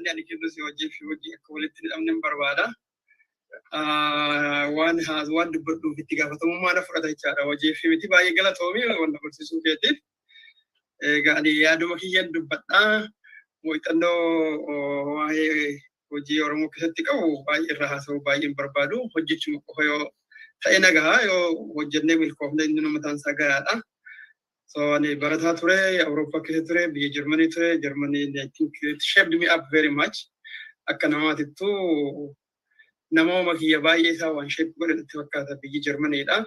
Yaadni ani kennu si hojii fi hojii akka walitti hidhamne hin barbaada. Waan dubbadhuuf itti gaafatamummaa na fudhata jechaadha. Hojii fi miti, baay'ee galatoomii waan na barsiisuu keetiif. Egaa ani yaaduma kiyyan dubbadhaa. Muuxannoo waa'ee hojii Oromoo keessatti qabu baay'ee irraa haasa'uu baay'ee hin barbaadu. Hojjechuma qofa yoo ta'e nagahaa, yoo hojjennee milkoofne inni mataan isaa gahaadha. So ani barataa ture, Awurooppaa keessa ture, biyya Jarmanii ture. Jarmanii, I think it shaped me up very much. Akka namaatittuu namooma kiyya baay'ee isaa waan shape godhe natti fakkaata biyyi Jarmaniidha.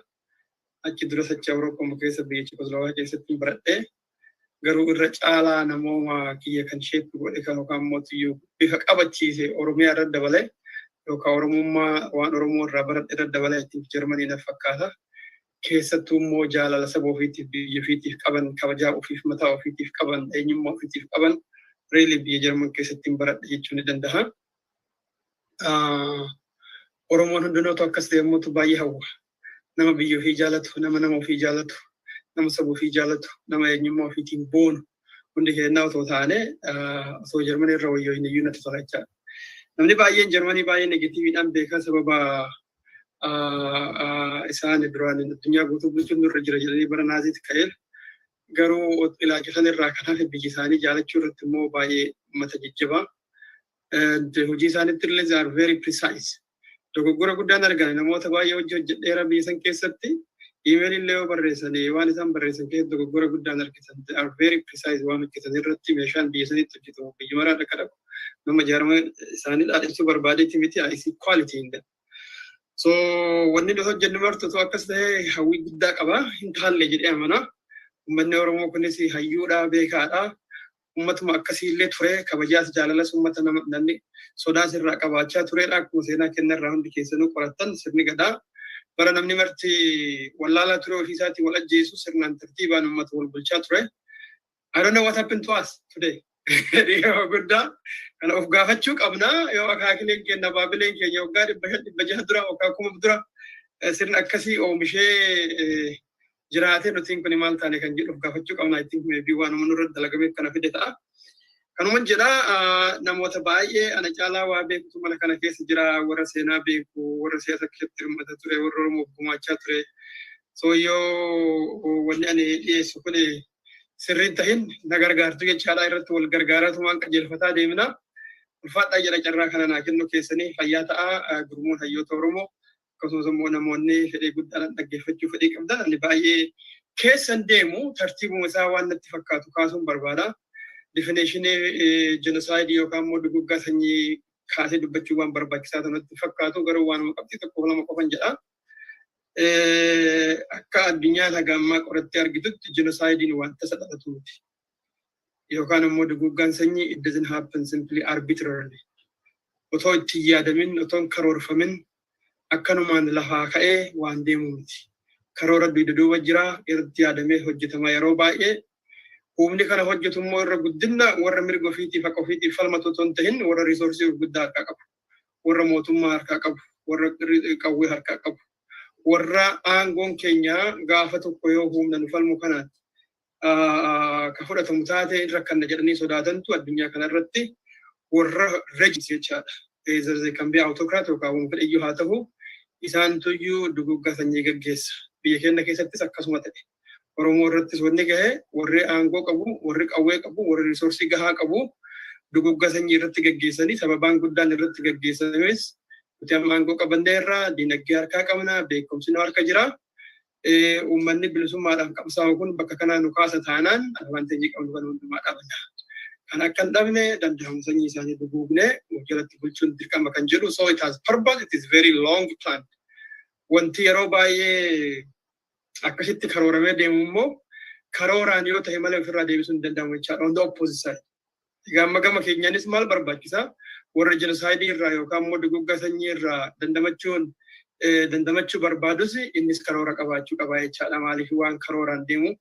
Achi duras achi Awurooppaa keessa biyya Chekoslovaakiyaa keessatti baradhee, garuu irra caalaa namooma kiyya kan shape godhe kan yookaan immoo bifa qabachiise Oromiyaa irra dabalee yookaan Oromummaa waan Oromoo irraa baradhe irra dabalee ittiin Jarmanii na fakkaata. Keessattuu immoo jaalala saba ofiitiif, biyya ofiitiif qaban, kabajaa ofiif, mataa ofiitiif qaban, eenyummaa ofiitiif qaban really biyya Jarman keessatti hin baradhe jechuu ni danda'a. Oromoon hundinootu akkas deemuutu baay'ee hawwa. Nama biyya ofii jaalatu, nama nama ofii jaalatu, nama saba ofii jaalatu, nama eenyummaa ofiitiin boonu hundi keenyaa otoo taane, osoo Jarmanii irra wayyoo hin iyyuu natti tola jechaadha. Namni baay'een Jarmanii baay'ee negativeiidhaan beekaa, sababa isaan duraan addunyaa guutuu bulchuun nurra jira jedhanii bara Naaziitti ka'eef. Garuu ilaalcha san irraa kan hafe biyya isaanii jaalachuu irratti immoo baay'ee uummata jajjabaa. Hojii isaaniitti illee they are very precise. Dogoggora guddaan argame, namoota baay'ee hojii hojjedheera biyya san keessatti, email illee yoo barreessanii waan isaan barreessan keessatti dogoggora guddaan argitan. They are very precise waan hojjetan irratti. Meeshaan biyya sanitti hojjetamu biyya maraa akka dhaqu nama jaarma isaanii dhaadhessuu barbaadeeti miti, I see quality in them. So wanni nuti hojjennu martu otoo akkas ta'e hawwii guddaa qaba, hin taalle jedhee amana. Uummanni Oromoo kunis hayyuudha, beekaadha. Uummatuma akkasiillee ture, kabajaas jaalalas uummata namni sodaas irraa qabaachaa turedha. Akkuma seenaa kenna irraa hundi keessanuu qorattan, sirni gadaa bara namni marti wallaalaa ture, ofii isaatii wal ajjeesu, sirnaan tartiibaan uummata wal bulchaa ture. I don't know what happened to us today. Dhiirama guddaa kana of gaafachuu qabna. Yoo akaakileen keenya, abaabileen keenya waggaa 500, 600 dura yookaan 1000 dura sirna akkasii oomishee jiraatee, nutiin kun maal taane kan jedhu of gaafachuu qabna. I think maybe waan nurra dalagameef kana fide ta'a. Kanuma jedha, namoota baay'ee ana caalaa waa beekutu mana kana keessa jira, warra seenaa beeku, warra siyaasa keessatti hirmaata ture, warra Oromoof gumaachaa ture. So yoo wanni ani dhiyeessu kun sirriin tahin na gargaartu jechaadha, irratti wal gargaaratumaan qajeelfataa deemna. Ulfaadhaa jedha, carraa kana naa kennu keessanii fayyaa ta'a. Gurmuun hayyoota Oromoo, akkasumas immoo namoonni fedhii guddaadhaan dhaggeeffachuu fedhii qabdan, ani baay'ee keessan deemu, tartiibuma isaa waan natti fakkaatu kaasuun barbaada. Definitionii genocideii yookaan immoo duguggaa sanyii kaasee dubbachuu waan barbaachisaa ta'u natti fakkaatu, garuu waanuma qabxii tokko lama qofan jedha. Akka addunyaan haga ammaa qorattee argitutti genocideiin waan tasa dhalatu miti. Yookaan immoo duguggaan sanyii, it doesn't happen simply arbitrarily. Otoo itti hin yaadamin, otoo hin karoorfamin akkanumaan lafaa ka'ee waan deemu miti. Karoora dugda duuba jira, irratti yaadamee hojjetama yeroo baay'ee. Humni kana hojjetu immoo irra guddinna warra mirga ofiitiif, haqa ofiitiif falmatu otoo hin tahin, warra resourceii gurguddaa harkaa qabu, warra mootummaa harkaa qabu, warra qawwee harkaa qabu, warra aangoon keenya gaafa tokko yoo humna nu falmu kanaan ka fudhatamu taate rakkanna jedhanii sodaatantu addunyaa kanarratti warra regimes jechaadha. Either they can be autocrat yookaan waan fedhe iyyuu haa ta'u, isaantuyyuu duguggaa sanyii gaggeessa. Biyya keenya keessattis akkasuma ta'e. Oromoo irrattis wanni gahe, warri aangoo qabu, warri qawwee qabu, warri resourceii gahaa qabu duguggaa sanyii irratti gaggeessanii, sababaan guddaan irratti gaggeessames nuti amma aangoo qabanneerra, diinagdee harkaa qabna, beekumsi nu harka jira. Uummanni bilisummaadhaaf qabsaa'u kun bakka kanaa nu kaasa taanaan advantageii qabnu kan hundumaa qabna. Kan akka hin dhabne danda'amu sanyii isaanii duguugnee jalatti bulchuun dirqama kan jedhu, so it has purpose, it is very long plan. Wanti yeroo baay'ee akkasitti karooramee deemu immoo karooraan yoo ta'e malee ofirraa deebisuun hin danda'amu jechaadha. On the opposite side. Egaa amma gama keenyaanis maal barbaachisaa? Warra genocideii irraa yookaan immoo duguggaa sanyii irraa dandamachuun dandamachuu barbaadus innis karoora qabaachuu qaba jechaadha. Maaliif, waan karooraan deemu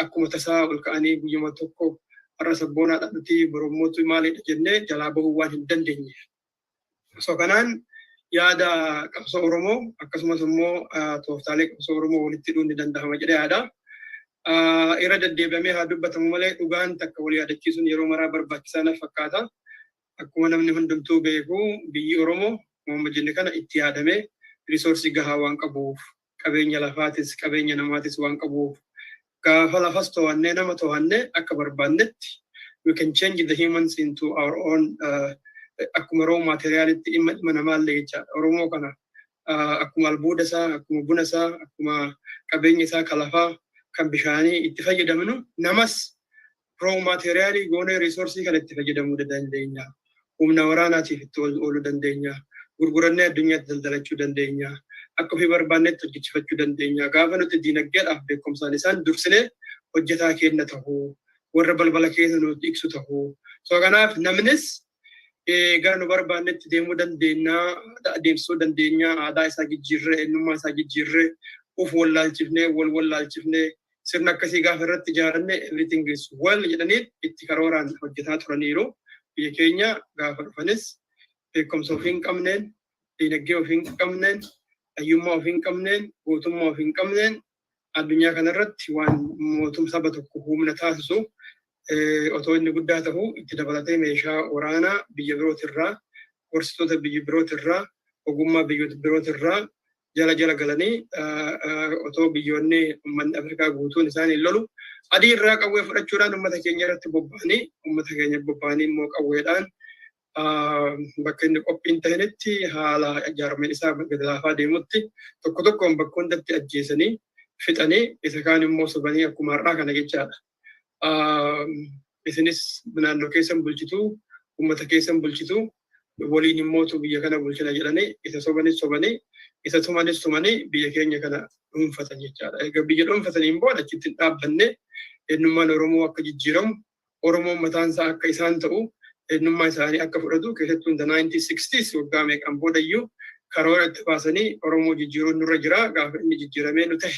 akkuma tasaa ol ka'anii guyyuma tokko har'a sabboonaadha nuti, boromootu maalidha jennee jalaa bahuu waan hin dandeenyeef. So kanaan yaada qabsoo Oromoo akkasumas immoo tooftaalee qabsoo Oromoo walitti hidhuun ni danda'ama jedhee yaada. Irra deddeebi'amee haa dubbatamu malee dhugaan takka wal yaadachiisuun yeroo maraa barbaachisaa na fakkaata. Akkuma namni hundumtuu beeku, biyyi Oromoo uumama jenne kana itti yaadamee resource gahaa waan qabuuf, qabeenya lafaatis qabeenya namaatis waan qabuuf, gaafa lafas to'annee nama to'annee akka barbaannetti we can change the humans into our own akkuma raw materialitti dhimma dhimma namaallee jechaadha. Oromoo kana akkuma albuuda isaa, akkuma buna isaa, akkuma qabeenya isaa kan lafaa, kan bishaanii itti fayyadamnu, namas raw materialii goonee resource kana itti fayyadamuu dandeenya. Humna waraanaatiif itti ooluu dandeenya. Gurgurannee addunyaatti daldalachuu dandeenya. Akka ofii barbaannetti hojjechifachuu dandeenya. Gaafa nuti diinagdeedhaaf beekumsaan isaan dursinee hojjetaa keenya tahuu, warra balbala keessa nuti ibsu tahuu. So kanaaf namnis gara nu barbaannetti deemuu dandeenya, adeemsisuu dandeenya, aadaa isaa jijjiirree, eenyummaa isaa jijjiirree, uf wallaalchifnee, wal wallaalchifnee, sirna akkasii gaafa irratti ijaaranne everything is well jedhanii itti karooraan hojjetaa turaniiru. Biyya keenya gaafa dhufanis beekumsa ofii hin qabneen, diinagdee ofii hin qabneen, hayyummaa ofii hin qabneen, gootummaa ofii hin qabneen, addunyaa kanarratti waan mootum saba tokko humna taasisu otoo inni guddaa ta'u itti dabalatee meeshaa waraanaa biyya birootirraa, gorsitoota biyya birootirraa, ogummaa biyyoota birootirraa jala jala galanii, otoo biyyoonni uummanni Afrikaa guutuun isaanii lolu adii irraa qawwee fudhachuudhaan uummata keenya irratti bobba'anii, uummata keenya bobba'anii immoo qawweedhaan bakka inni qophiin ta'initti, haala ijaarameen isaa gadi laafaa deemutti, tokko tokkoon bakka hundatti ajjeesanii fixanii, isa kaan immoo sobanii akkuma har'aa kana jechaadha. Isinis naannoo keessan bulchituu, uummata keessan bulchituu, waliin immootu biyya kana bulchina jedhanii isa sobanis sobanii, isa tumanis tumanii biyya keenya kana dhuunfatan jechaadha. Egaa biyya dhuunfataniin booda achitti hin dhaabbanne. Eenyummaan Oromoo akka jijjiiramu, Oromoon mataan isaa akka isaan ta'u, eenyummaa isaanii akka fudhatu, keessattuu the 1960s waggaa meeqaan boodayyuu karoora itti baasanii Oromoo jijjiiruun nurra jira, gaafa inni jijjiiramee nu ta'e,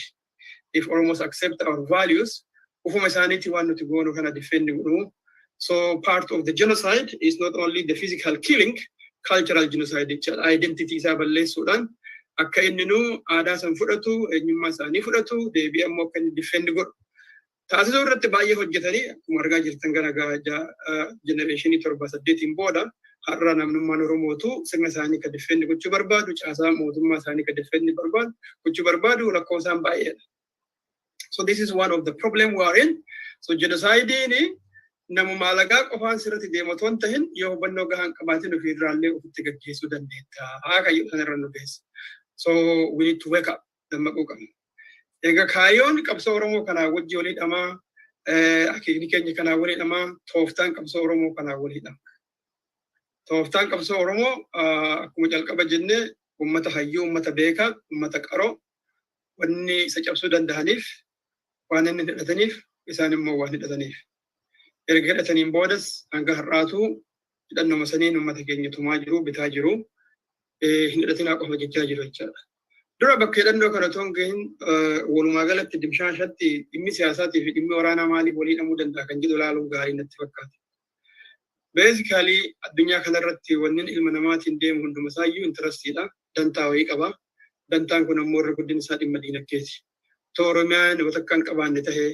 if Oromos accept our values, ufuma isaaniitii waan nuti goonu kana defend godhu. So part of the genocide is not only the physical killing, cultural genocide jechaadha. Identity isaa balleessuudhaan akka inni nu aadaa san fudhatu, eenyummaa isaanii fudhatu, deebii ammoo akka inni defend godhu taasisuu irratti baay'ee hojjetanii, akkuma argaa jirtan gara generationii torba saddeetiin booda har'a namnummaan Oromootu sirna isaanii ka defend gochuu barbaadu, caasaa mootummaa isaanii ka defend barbaadu gochuu barbaadu lakkoofsaan baay'eedha. So this is one of the problem we are in. So genocidein namuma alagaa qofaan sirriitti deemu otoo hin tahin, yoo hubannoo gahaan qabaatin ofiirraallee ofitti gaggeessuu dandeetta. Haa kayyoo sanarra nu geessa. So we need to wake up, dammaquu qabna. Egaa kaayyoon qabsoo Oromoo kanaa wajji walii dhamaa, akeekni keenya kanaa walii dhamaa, tooftaan qabsoo Oromoo kanaa walii dhama. Tooftaan qabsoo Oromoo akkuma calqaba jennee uummata hayyuu, uummata beekaa, uummata qaroo, wanni isa cabsuu danda'aniif waan inni hidhataniif, isaan immoo waan hidhataniif. Erga hidhataniin boodas hanga har'aatu hidhannoma saniin uummata keenya tumaa jiru, bitaa jiru, hin hidhatinaa qofa jechaa jiru jechaadha. Dura bakka hidhannoo kana otoo hin gahin, walumaa galatti dimshaashatti dhimmi siyaasaatii fi dhimmi waraanaa maaliif walii hidhamuu danda'a kan jedhu ilaaluun gaarii natti fakkaata. Basically addunyaa kanarratti wanni ilma namaatiin deemu hundumasaayyuu interestiidha. Dantaa wayii qaba. Dantaan kun ammoo irra guddin isaa dhimma diinagdeeti. Too Oromiyaan nama takka hin qabaanne tahee,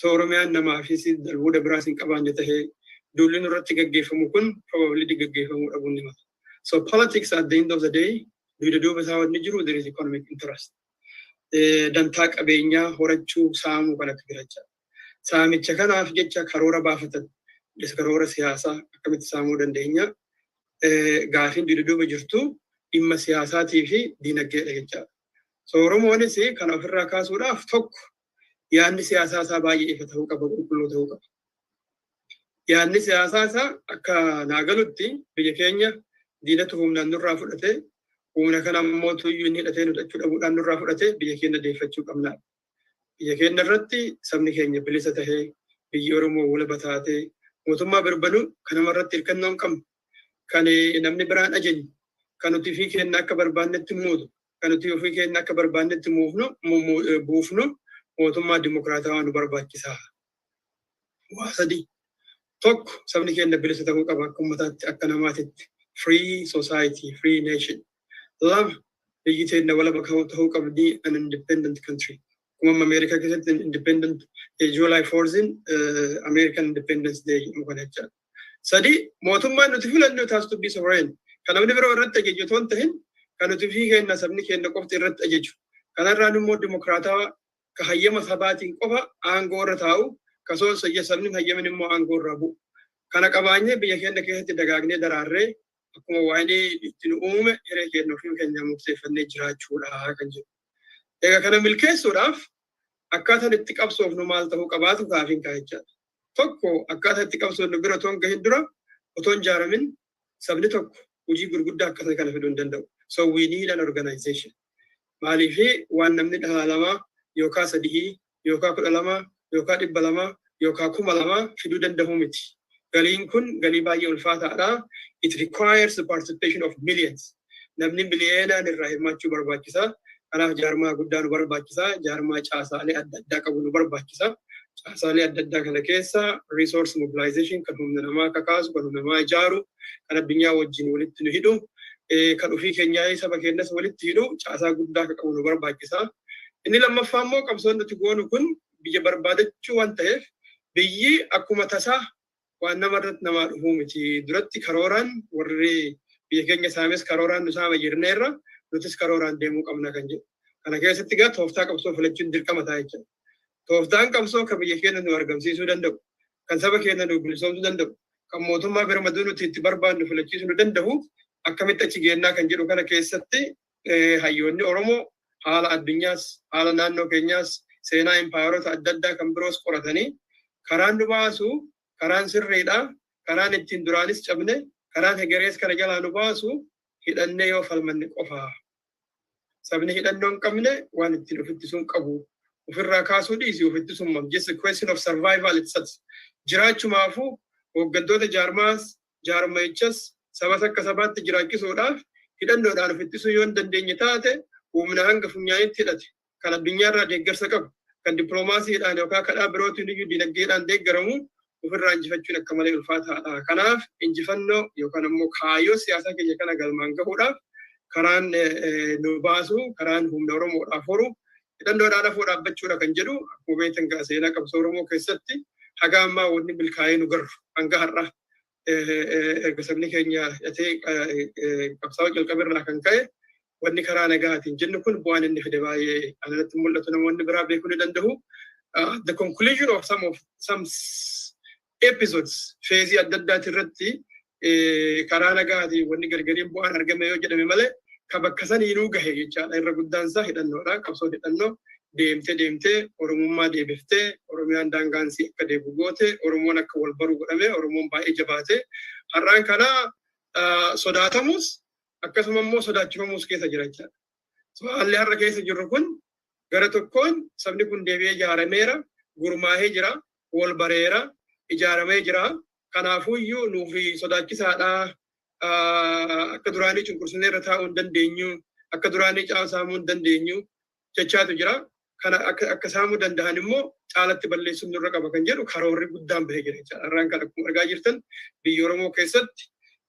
too Oromiyaan namaafis albuuda biraas hin qabaanne tahee, duulli nurratti gaggeeffamu kun probably gaggeeffamuu dhabuun ni mala. So politics, at the end of the day, dugda duuba isaa wanni jiru there is economic interest. Dantaa qabeenyaa horachuu, saamuu kanatu jira jechaadha. Saamicha kanaaf jecha karoora baafatan, karoora siyaasaa akkamitti saamuu dandeenya. Gaafiin dugda duuba jirtu dhimma siyaasaatii fi diinagdeedha jechaadha. So Oromoonis kana ofirraa kaasuudhaaf tokko yaadni siyaasaa isaa baay'ee ifa ta'uu qaba, qulqulluu ta'uu qaba. Yaadni siyaasaa isaa akka naa galutti biyya keenya diinatu humnaan nurraa fudhate, humna kana ammoo tuyyuu inni hidhatee nu dhabuudhaan nurraa fudhate, biyya keenya deeffachuu qabna. Biyya keenya irratti sabni keenya bilisa tahee, biyyi Oromoo walaba taatee, mootummaa barbaadu kan namarratti hirkannoo hin qabne, kan namni biraan ajajnu, kan nuti ofii keenya akka barbaannetti muudu, kan nuti ofii keenya akka barbaannetti muufnu buufnu, mootummaa dimokiraatawaa nu barbaachisa. Waa sadi. Tokko, sabni keenya bilisa ta'uu qaba akka uummataatti, akka namaatitti. Free society, free nation. Lama, biyyi teenya walaba ta'uu qabdi, an independent country. Akkuma amma Ameerikaa keessatti independent July 4th American Independence Day jedhamu kana jechaadha. Sadi, mootummaan nuti filannu has to be sovereign. Kan namni biroo irratti ajaju otoo hin tahin, kan nuti fi kenna sabni keenya qofti irratti ajaju. Kanarraan immoo dimokiraatawaa, ka hayyama sabaatiin qofa aangoo irra taa'u, kasoo sabni hayyamin immoo aangoo irraa bu'u. Kana qabaanyee biyya keenya keessatti dagaagnee daraarree, akkuma waa'ee itti nu uume hiree keenya ofii keenya murteeffannee jiraachuudha kan jedhu. Egaa kana milkeessuudhaaf akkaataan itti qabsoofnu maal ta'uu qabaatu gaafiin kaa'echaadha. Tokko, akkaataa itti qabsoofnu bira otoo hin gahin dura, otoo hin jaaramin sabni tokko hojii gurguddaa akkasii kana fiduu hin danda'u. So we need an organization. Maaliifi waan namni 2 yookaan 3 yookaan 12 yookaan 200 yookaan 2000 fiduu danda'u miti. Galiin kun galii baay'ee ulfaataadha. It requires the participation of millions. Namni miliyeenaan irraa hirmaachuu barbaachisa. Kanaaf jaarmaa guddaa nu barbaachisa. Jaarmaa caasaalee adda addaa qabu nu barbaachisa. Caasaalee adda addaa kana keessa resource mobilization, kan humna namaa kakaasu, kan humna namaa ijaaru, kan addunyaa wajjin walitti nu hidhu, kan ofii keenyaa saba keenyas walitti hidhu, caasaa guddaa akka qabu nu barbaachisa. Inni lammaffaa immoo qabsoon nuti goonu kun biyya barbaadachuu waan ta'eef, biyyi akkuma tasaa waan nama irratti namaa dhufuu miti. Duratti karooraan warri biyya keenya saames karooraan nu saama jirneerra, nutis karooraan deemuu qabna kan jedhu. Kana keessatti gaa tooftaa qabsoo filachuun dirqama ta'a jechuudha. Tooftaan qabsoo kan biyya keenya nu argamsiisuu danda'u, kan saba keenya nu bilisoomsuu danda'u, kan mootummaa birmaduu nuti itti barbaannu filachiisuu nu danda'u akkamitti achi geennaa kan jedhu kana keessatti, hayyoonni Oromoo haala addunyaas, haala naannoo keenyaas, seenaa impaayerota adda addaa kan biroos qoratanii, karaan nu baasu, karaan sirriidha, karaan ittiin duraanis cabne, karaan hegerees kana jalaa nu baasu hidhannee yoo falmanne qofa. Sabni hidhannoo hin qabne waan ittiin ofitti sun qabu. Ofirraa kaasuu dhiisi, ofitti sun, just a question of survival itself. Jiraachumaafuu hooggantoota jaarmaas, jaarmayichas, sabas akka sabaatti jiraachisuudhaaf hidhannoodhaan ofittisuu yoo hin dandeenye taate, humna hanga funyaanitti hidhate, kan addunyaarraa deeggarsa qabu, kan dippiloomaasiidhaan yookaan kadhaa birootiin iyyuu dinagdeedhaan deeggaramu ofirraa injifachuun akka malee ulfaataadha. Kanaaf injifannoo yookaan immoo kaayyoo siyaasaa keenya kana galmaan gahuudhaaf karaan nu baasu, karaan humna Oromoodhaaf horu hidhannoodhaan afoo dhaabbachuudha kan jedhu. Akkuma beektan gaa, seenaa qabsoo Oromoo keessatti haga ammaa wanni milkaa'ee nu garru hanga har'a erga sabni keenya hidhatee qabsaa'uu jalqaberraa kan ka'e, wanni karaa nagaatiin jennu kun bu'aan inni fide baay'ee anatti mul'atu, namoonni biraa beekuu ni danda'u. The conclusion of some episodes, phase adda addaati irratti karaa nagaatiin wanni gargariin bu'aan argame yoo jedhame malee, ka bakka saniinuu gahe jechaadha. Irra guddaan isaa hidhannoodha. Qabsoon hidhannoo deemtee deemtee Oromummaa deebiftee, Oromiyaan daangaansii akka deebu goote, Oromoon akka wal baru godhame, Oromoon baay'ee jabaate. Har'aan kana sodaatamus akkasuma immoo sodaachifamus keessa jira jechaadha. Haalli har'a keessa jirru kun gara tokkoon sabni kun deebi'ee ijaarameera, gurmaahee jira, wal bareera, ijaaramee jira. Kanaafuyyuu nuufi sodaachisaadha. Akka duraanii cunqursinee irra taa'uu hin dandeenyu, akka duraanii saamuu hin dandeenyu jechaatu jira. Kana akka saamuu danda'an immoo caalatti balleessuun nurra qaba kan jedhu karoorri guddaan bahee jira jechaadha. Har'aan kan akkuma argaa jirtan biyya Oromoo keessatti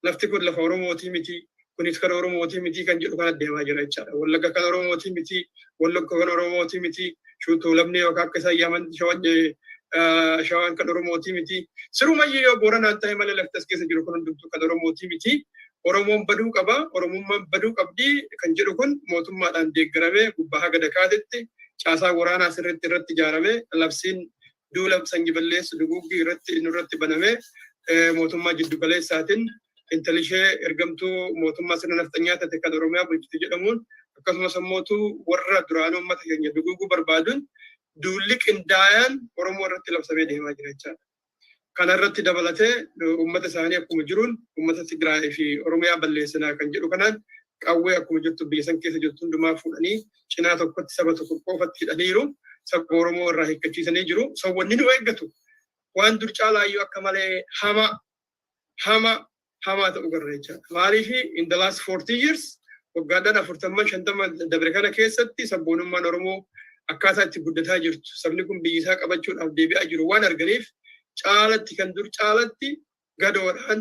lafti kun lafa Oromootii miti, kunis kan Oromootii miti kan jedhu kana deemaa jira jechaadha. Wallagga kan Oromootii miti, Wallagga kan Oromootii miti, Tuulamni yookaan akka isaan yaaman Shawaan kan Oromootii miti. Sirumayyuu yoo Booranaan ta'e malee lafti as keessa jiru kun hundumtuu kan Oromootii miti. Oromoon baduu qaba, Oromummaan baduu qabdi kan jedhu kun mootummaadhaan deeggaramee gubbaa haga dakaatitti caasaa waraanaa sirriitti irratti ijaaramee, labsiin duula sanyii balleessu duguuggii irratti nurratti banamee, mootummaa jiddu galeessaatiin intalli ishee ergamtuu mootummaa sirna nafxanyaa taate kan Oromiyaa bulchitu jedhamuun, akkasumas ammootu warra duraanuu uummata keenya duguuguu barbaaduun duulli qindaa'aan Oromoo irratti labsamee deemaa jira jechaadha. Kana irratti dabalatee uummata isaanii akkuma jiruun uummata Tigraay fi Oromiyaa balleessinaa kan jedhu kanaan qawwee akkuma jirtu biyya san keessa jirtu hundumaa fuudhanii cinaa tokkotti saba tokko qofatti hidhaniiru. Saba Oromoo irraa hiikkachiisanii jiru. Sawwanni nu eeggatu waan dur caalaayyuu akka malee hama hama hamaa ta'u garra jechaadha. Maaliif in the last 40 years, waggaadhaan 40 50 dabre kana keessatti sabboonummaan Oromoo akkaataa itti guddataa jirtu, sabni kun biyyi isaa qabachuudhaaf deebi'aa jiru waan arganiif, caalatti kan dur caalatti gadoodhaan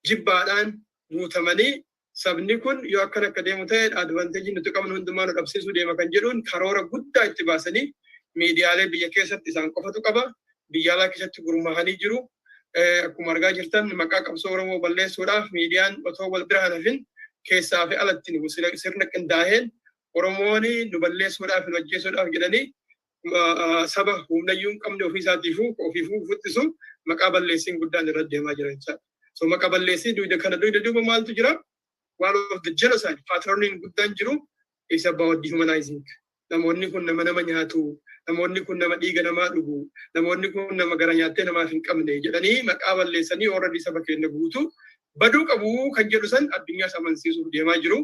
jibbaadhaan guutamanii, sabni kun yoo akkan akka deemu ta'e advantage nuti qabnu hundumaa nu dhabsiisuu deema kan jedhuun karoora guddaa itti baasanii, miidiyaalee biyya keessatti isaan qofatu qaba, biyya alaa keessatti gurmaahanii jiru. Akkuma argaa jirtan, maqaa qabsoo Oromoo balleessuudhaaf miidiyaan otoo wal bira hafin keessaa fi alatti sirna qindaa'een Oromoon nu balleessuudhaaf, nu ajjeesuudhaaf jedhanii saba humnayyuu hin qabne ofii isaatiifuu ofiifuu fixxisu maqaa balleessiin guddaan irra deemaa jira jechaadha. So maqaa balleessii duyda kana duyda duuba maaltu jira? One of the genocide patterniin guddaan jiru is about dehumanizing. Namoonni kun nama nama nyaatu, namoonni kun nama dhiiga namaa dhugu, namoonni kun nama gara nyaattee namaaf hin qabne jedhanii maqaa balleessanii already saba keenya guutuu baduu qabu kan jedhu san addunyaa amansiisuuf deemaa jiru.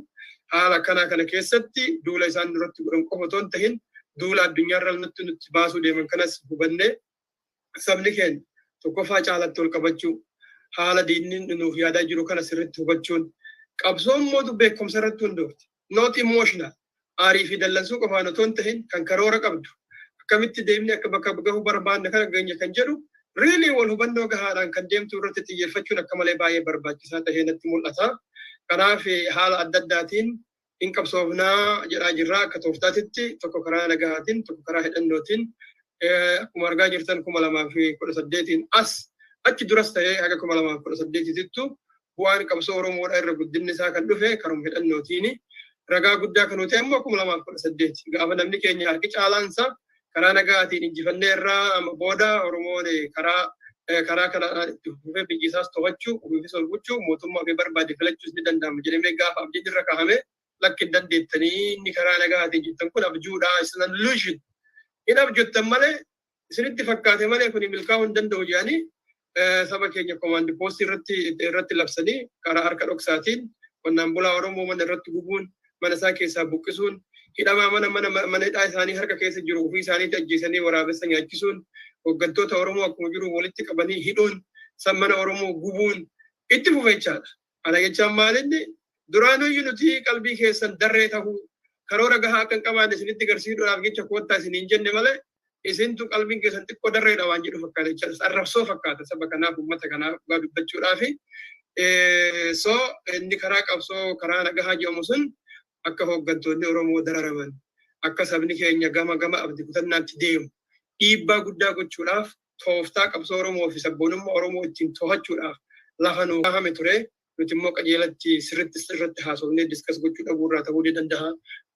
Haala akkanaa kana keessatti duula isaan nurratti godhan qofa otoo hin tahin, duula addunyaarra nutti baasuu deeman kanas hubannee, sabni keenya tokkoffaa caalatti ol qabachuu, haala diinni nuuf yaadaa jiru kana sirriitti hubachuun, qabsoon mootu beekumsa irratti hundoofti. Not emotional. Aarii fi dallansuu qofaan otoo hin tahin, kan karoora qabdu, akkamitti deemni akka bakka gahuu barbaanne kana geenye kan jedhu, really wal hubannoo gahaadhaan kan deemtu irratti xiyyeeffachuun akka malee baay'ee barbaachisaa tahee natti mul'ata. Kanaaf haala adda addaatiin hin qabsoofnaa jedhaa jirra. Akka tooftaatitti tokko karaa nagahaatiin, tokko karaa hidhannootiin. Akkuma argaa jirtan, 2018n as, achi duras ta'ee haga 2018tittu bu'aan qabsoo Oromoodha irra guddinni isaa kan dhufe karuma hidhannootiini. Ragaa guddaa kan ta'e immoo 2018 gaafa namni keenya harki caalaansa karaa nagaatiin injifannee irraa amma booda Oromoon karaa kanaan itti fufee biyyi isaas to'achuu, ofiifis ol bulchuu, mootummaa ofii barbaade filachuus ni danda'ama jedhamee gaafa abdiin irra kaa'ame, lakki, hin dandeettanii, inni karaa nagaatiin jettan kun abjuudha, is an illusion. Hin abjottan malee, isinitti fakkaate malee, kun milkaa'uu hin danda'u jedhanii saba keenya command postii irratti labsanii, karaa harka dhoksaatiin qonnaan bulaa Oromoo mana irratti gubuun, mana isaa keessaa buqqisuun, hidhamaa mana hidhaa isaanii harka keessa jiru ofii isaaniitti ajjeesanii waraabessa nyaachisuun, hooggantoota Oromoo akkuma jiru walitti qabanii hidhuun, san mana Oromoo gubuun itti fufe jechaadha. Kana jechaan maalinni duraanuyyuu nuti qalbii keessan darree tahuu, karoora gahaa akka hin qabaanne isinitti agarsiisuudhaaf jecha koottaa isiniin jenne malee, isintu qalbiin keessan xiqqoo darreedha waan jedhu fakkaata jechaadha. Arrabsoo fakkaata saba kanaaf, uummata kanaaf dhugaa dubbachuudhaafi. So inni karaa qabsoo karaa nagahaa jedhamu sun akka hooggantoonni Oromoo dararaman, akka sabni keenya gama gama abdii kutannaatti deemu dhiibbaa guddaa gochuudhaaf, tooftaa qabsoo Oromoo fi sabboonummaa Oromoo ittiin to'achuudhaaf lafa nuu kaahame ture. Nuti immoo qajeelatti sirriitti sirriitti haasofnee discuss gochuu dhabuu irraa ta'uu ni danda'a.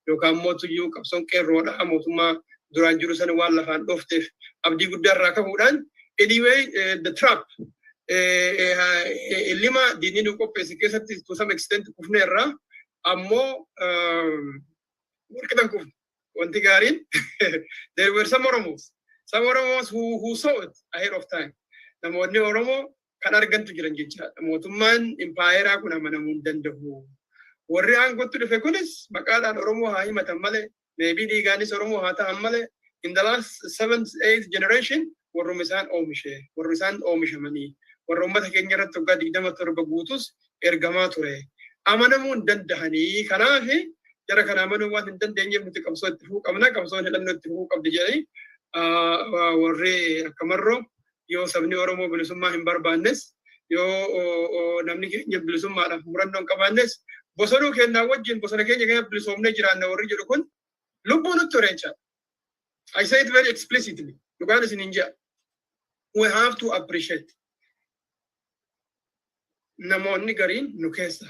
Yookaan immoo tuyyuu qabsoon qeerroodha mootummaa duraan jiru sana waan lafaan dhoofteef abdii guddaa irraa kahuudhaan, anyway, the trap lima diinni nu qopheesse keessatti to some extent kufneerra, ammoo walqixan kufne. Wanti gaariin, there were some Oromos who saw it ahead of time. Namoonni Oromoo kan argantu jiran jechaadha. Mootummaan impaayeraa kun amanamuu hin danda'u. Warri aangootti dhufe kunis maqaadhaan Oromoo haa himatan malee, maybe dhiigaanis Oromoo haa ta'an malee, in the last seventh, eighth generation warruma isaan oomishe, warri isaan oomishamanii, warra uummata keenya irratti waggaa 27 guutus ergamaa ture. Amanamuu hin dandahanii. Kanaaf jara kana amanuu waan hin dandeenyeef nuti qabsoo itti fufuu qabna, qabsoon hidhannoo itti fufuu qabdi jedhanii warri akka Marroo, yoo sabni Oromoo bilisummaa hin barbaannes, yoo namni keenya bilisummaadhaaf murannoo hin qabaannes, bosonuu kennaa wajjin bosona keenya keenya bilisoomnee jiraanna warri jedhu kun lubbuu nutti hore jechaadha. I say it very explicitly. Dhugaan isin hin jedha. We have to appreciate. Namoonni gariin nu keessa.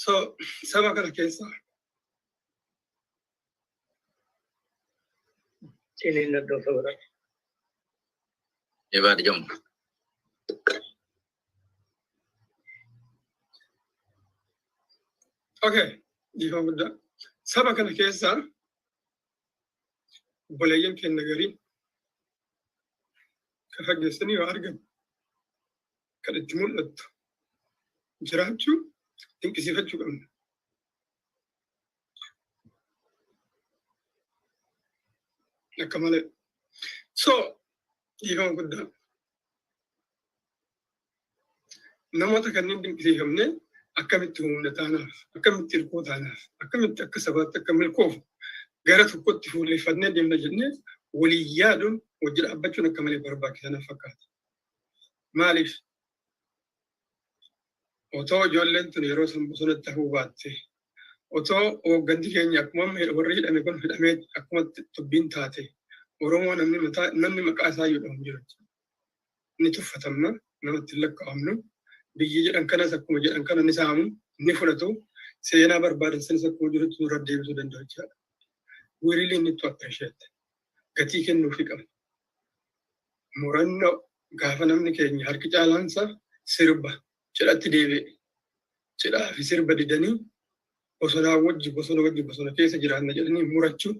So saba kana keessa Ciniin iddoo sabara. Jabaadha jamu. Okay, dhiifama guddaa. Saba kana keessa obboleeyyan keenya gariin ka fageessanii yoo argan kan itti mul'attu jiraachuu dinqisiifachuu qabna. Akka malee. So, dhiifama guddaa. Namoota kanneen dinqisiifamne akkamitti humna taanaaf, akkamitti hirkoo taanaaf, akkamitti akka sabaatti akka milkoofu Gara tokkotti fuulleffannee deemna jennee walii yaaduun, hojii dhaabbachuun akka malee barbaachisaa na fakkaata. Maaliif? Otoo ijoolleen tun yeroo san bosonatti hafuu baatte, otoo hoogganti keenya akkuma warri hidhame kun hidhamee akkuma dubbiin taate, Oromoo namni mataa namni maqaa isaa iyyuu dhahamu jira. Ni tuffatamna, namatti hin lakkaa'amnu. Biyyi jedhan kanas akkuma jedhan kana ni saamu, ni fudhatu. Seenaa barbaadan sanis akkuma jirutti nurra deebisuu danda'u jechaadha. We really need to appreciate. Gatii kennuufii qabna. Murannoo gaafa namni keenya harki caalaansa sirba cidhatti deebi'e. Cidhaa fi sirba didanii bosonaa wajji, bosona wajji, bosona keessa jiraanna jedhanii murachuu,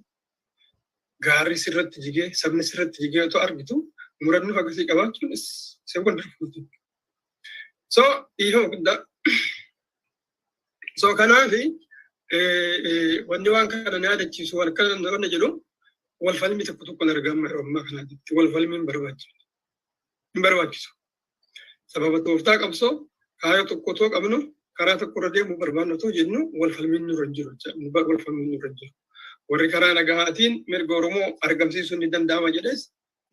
gaarri sirratti jigee, sabni sirratti jigee otoo argitu murannoo akkasii qabaachuun is a wonderful thing. So dhiifama guddaa. So kanaafi wanni waan kana na yaadachiisu, waan kana wanni jedhu, wal falmii tokko tokkoon argama yeroo ammaa kanaatti wal falmiin barbaachisu. Hin barbaachisu. Sababa tooftaa qabsoo kaayyoo tokko otoo qabnu, karaa tokko irra deemuu barbaannu otoo jennu, wal falmiin nurra hin jiru. Wal falmiin nurra hin jiru. Warri karaa nagahaatiin mirga Oromoo argamsiisuun ni danda'ama jedhes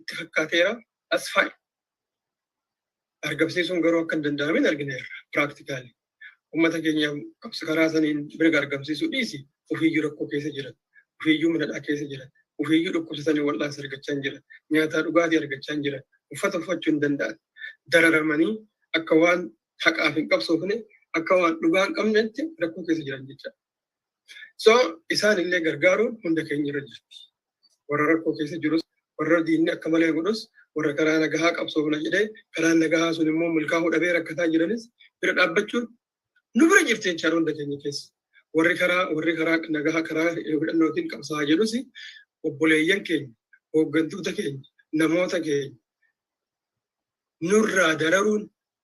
itti fakkaateera. As fa'i. Argamsiisuun garuu akka hin danda'amin argineerra practically. Uummata keenya qabsa karaa saniin mirga argamsiisuu dhiisi, ofiiyyuu rakkoo keessa jiran, ofiiyyuu minadhaa keessa jiran, ofiiyyuu dhukkubsatanii wal'aansa argachaa hin jiran, nyaataa dhugaatii argachaa hin jiran, uffata uffachuu hin danda'an. Dararamanii akka waan haqaaf hin qabsoofne, akka waan dhugaa hin qabnetti rakkoo keessa jiran jechaadha. So isaan illee gargaaruun hunda keenya irra jirti. Warra rakkoo keessa jirus, warra diinni akka malee godhus, warra karaa nagahaa qabsoofna jedhee karaan nagahaa sun immoo milkaa'uu dhabee rakkataa jiranis bira dhaabbachuun nu bira jirti jechaadha hunda keenya keessa. Warri karaa nagahaa, karaa hidhannootiin qabsaa'aa jedhus, obboleeyyan keenya, hooggantoota keenya, namoota keenya nurraa dararuun,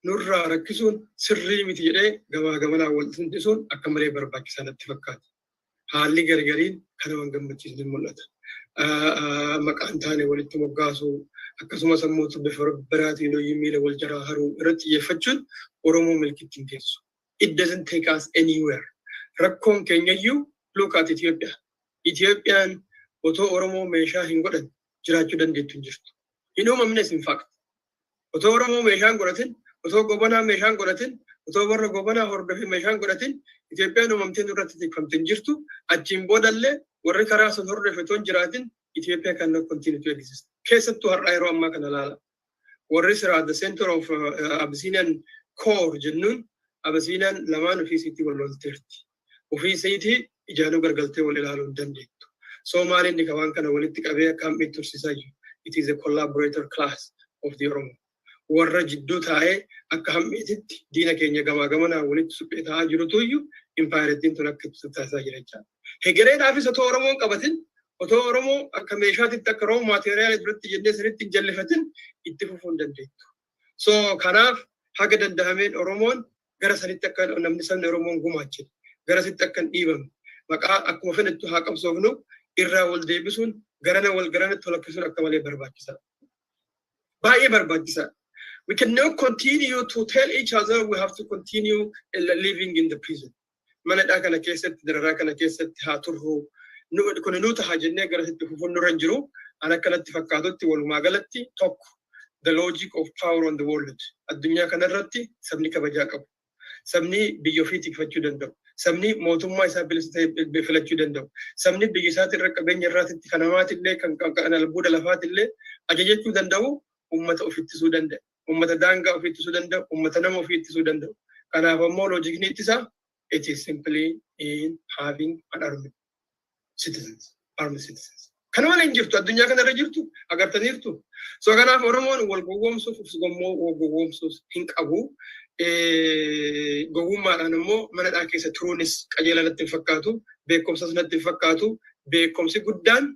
nurraa rakkisuun sirrii miti jedhee gamaa gamanaa wal tumsisuun akka malee barbaachisaa natti fakkaata. Haalli gargariin kan nama gammachiisni mul'ata. Maqaan taane walitti moggaasuu, akkasumas ammoo bifa biraatiin hojii miila wal jaraa haruu irratti xiyyeeffachuun Oromoo milkitti hin geessu. It doesn't take us anywhere. Rakkoon keenyayyuu, look at Ethiopia. Itoophiyaan otoo Oromoo meeshaa hin godhan jiraachuu dandeettu hin jirtu. Hin uumamnes in fact. Otoo Oromoo meeshaa hin godhatin, otoo Gobanaa meeshaa hin godhatin, otoo warra Gobanaa hordofee meeshaa hin godhatin, Itoophiyaan uumamtee nurratti tikfamte hin jirtu. Achiin boodallee warri karaa sun hordofe otoo hin jiraatin Ethiopia cannot continue to exist. Keessattuu har'a yeroo ammaa kana ilaala. Warri sira the center of Abyssinian core jennuun, Abyssinian lamaan ofii isiitti wal lolteerti. Ofii isiitii ijaanuu gargaltee wal ilaaluu hin dandeettu. Somaaliin ni waan kana walitti qabee akka hammi tursiisaa jiru. It is a collaborator class of the Oromo. Warra jidduu taa'ee akka hammeetitti diina keenya gamaa gamanaa walitti suphee taa'aa jirutu iyyuu impaayirettiin tun akka ibsu taasisaa jira jechaadha. Hegereedhaafis otoo Oromoon qabatin, otoo Oromoo akka meeshaatitti, akka raw material duratti jennee sanitti hin jallifatin, itti fufuu hin dandeettu. So kanaaf haga danda'ameen Oromoon gara sanitti akka namni sabni Oromoon gumaachine, gara sitti akka hin dhiibamne, maqaa akkuma fedhattu haa qabsoofnu, irraa wal deebisuun, garana wal garanatti wal harkisuun akka malee barbaachisaadha. Baay'ee barbaachisaadha. We cannot continue to tell each other we have to continue living in the prison. Mana kana keessatti, dararaa kana keessatti haa turru. Kun nu taha jennee gara sitti fufuun nurra hin jiru. An akkanatti fakkaatutti, walumaa galatti tokko, the logic of power on the world. Addunyaa kanarratti sabni kabajaa qabu. Sabni biyya ofii tikfachuu danda'u. Sabni mootummaa isaa bilisa ta'e filachuu danda'u. Sabni biyya isaatirra, qabeenya irraatitti, kan namaatillee, kan albuuda lafaatillee ajajachuu danda'u, uummata of ittisuu danda'u. Uummata daangaa ofii ittisuu danda'u. Uummata nama ofii ittisuu danda'u. Kanaaf ammoo logicni ittisaa, it is simply in having an army citizens, armed citizens. Kana malee hin jirtu, addunyaa kanarra jirtu agartaniirtu. So kanaaf Oromoon wal gowwoomsuuf, of gowwoomsuuf hin qabu. Gowwummaadhaan immoo manadhaa keessa turuunis qajeela natti hin fakkaatu. Beekumsas natti hin fakkaatu. Beekumsi guddaan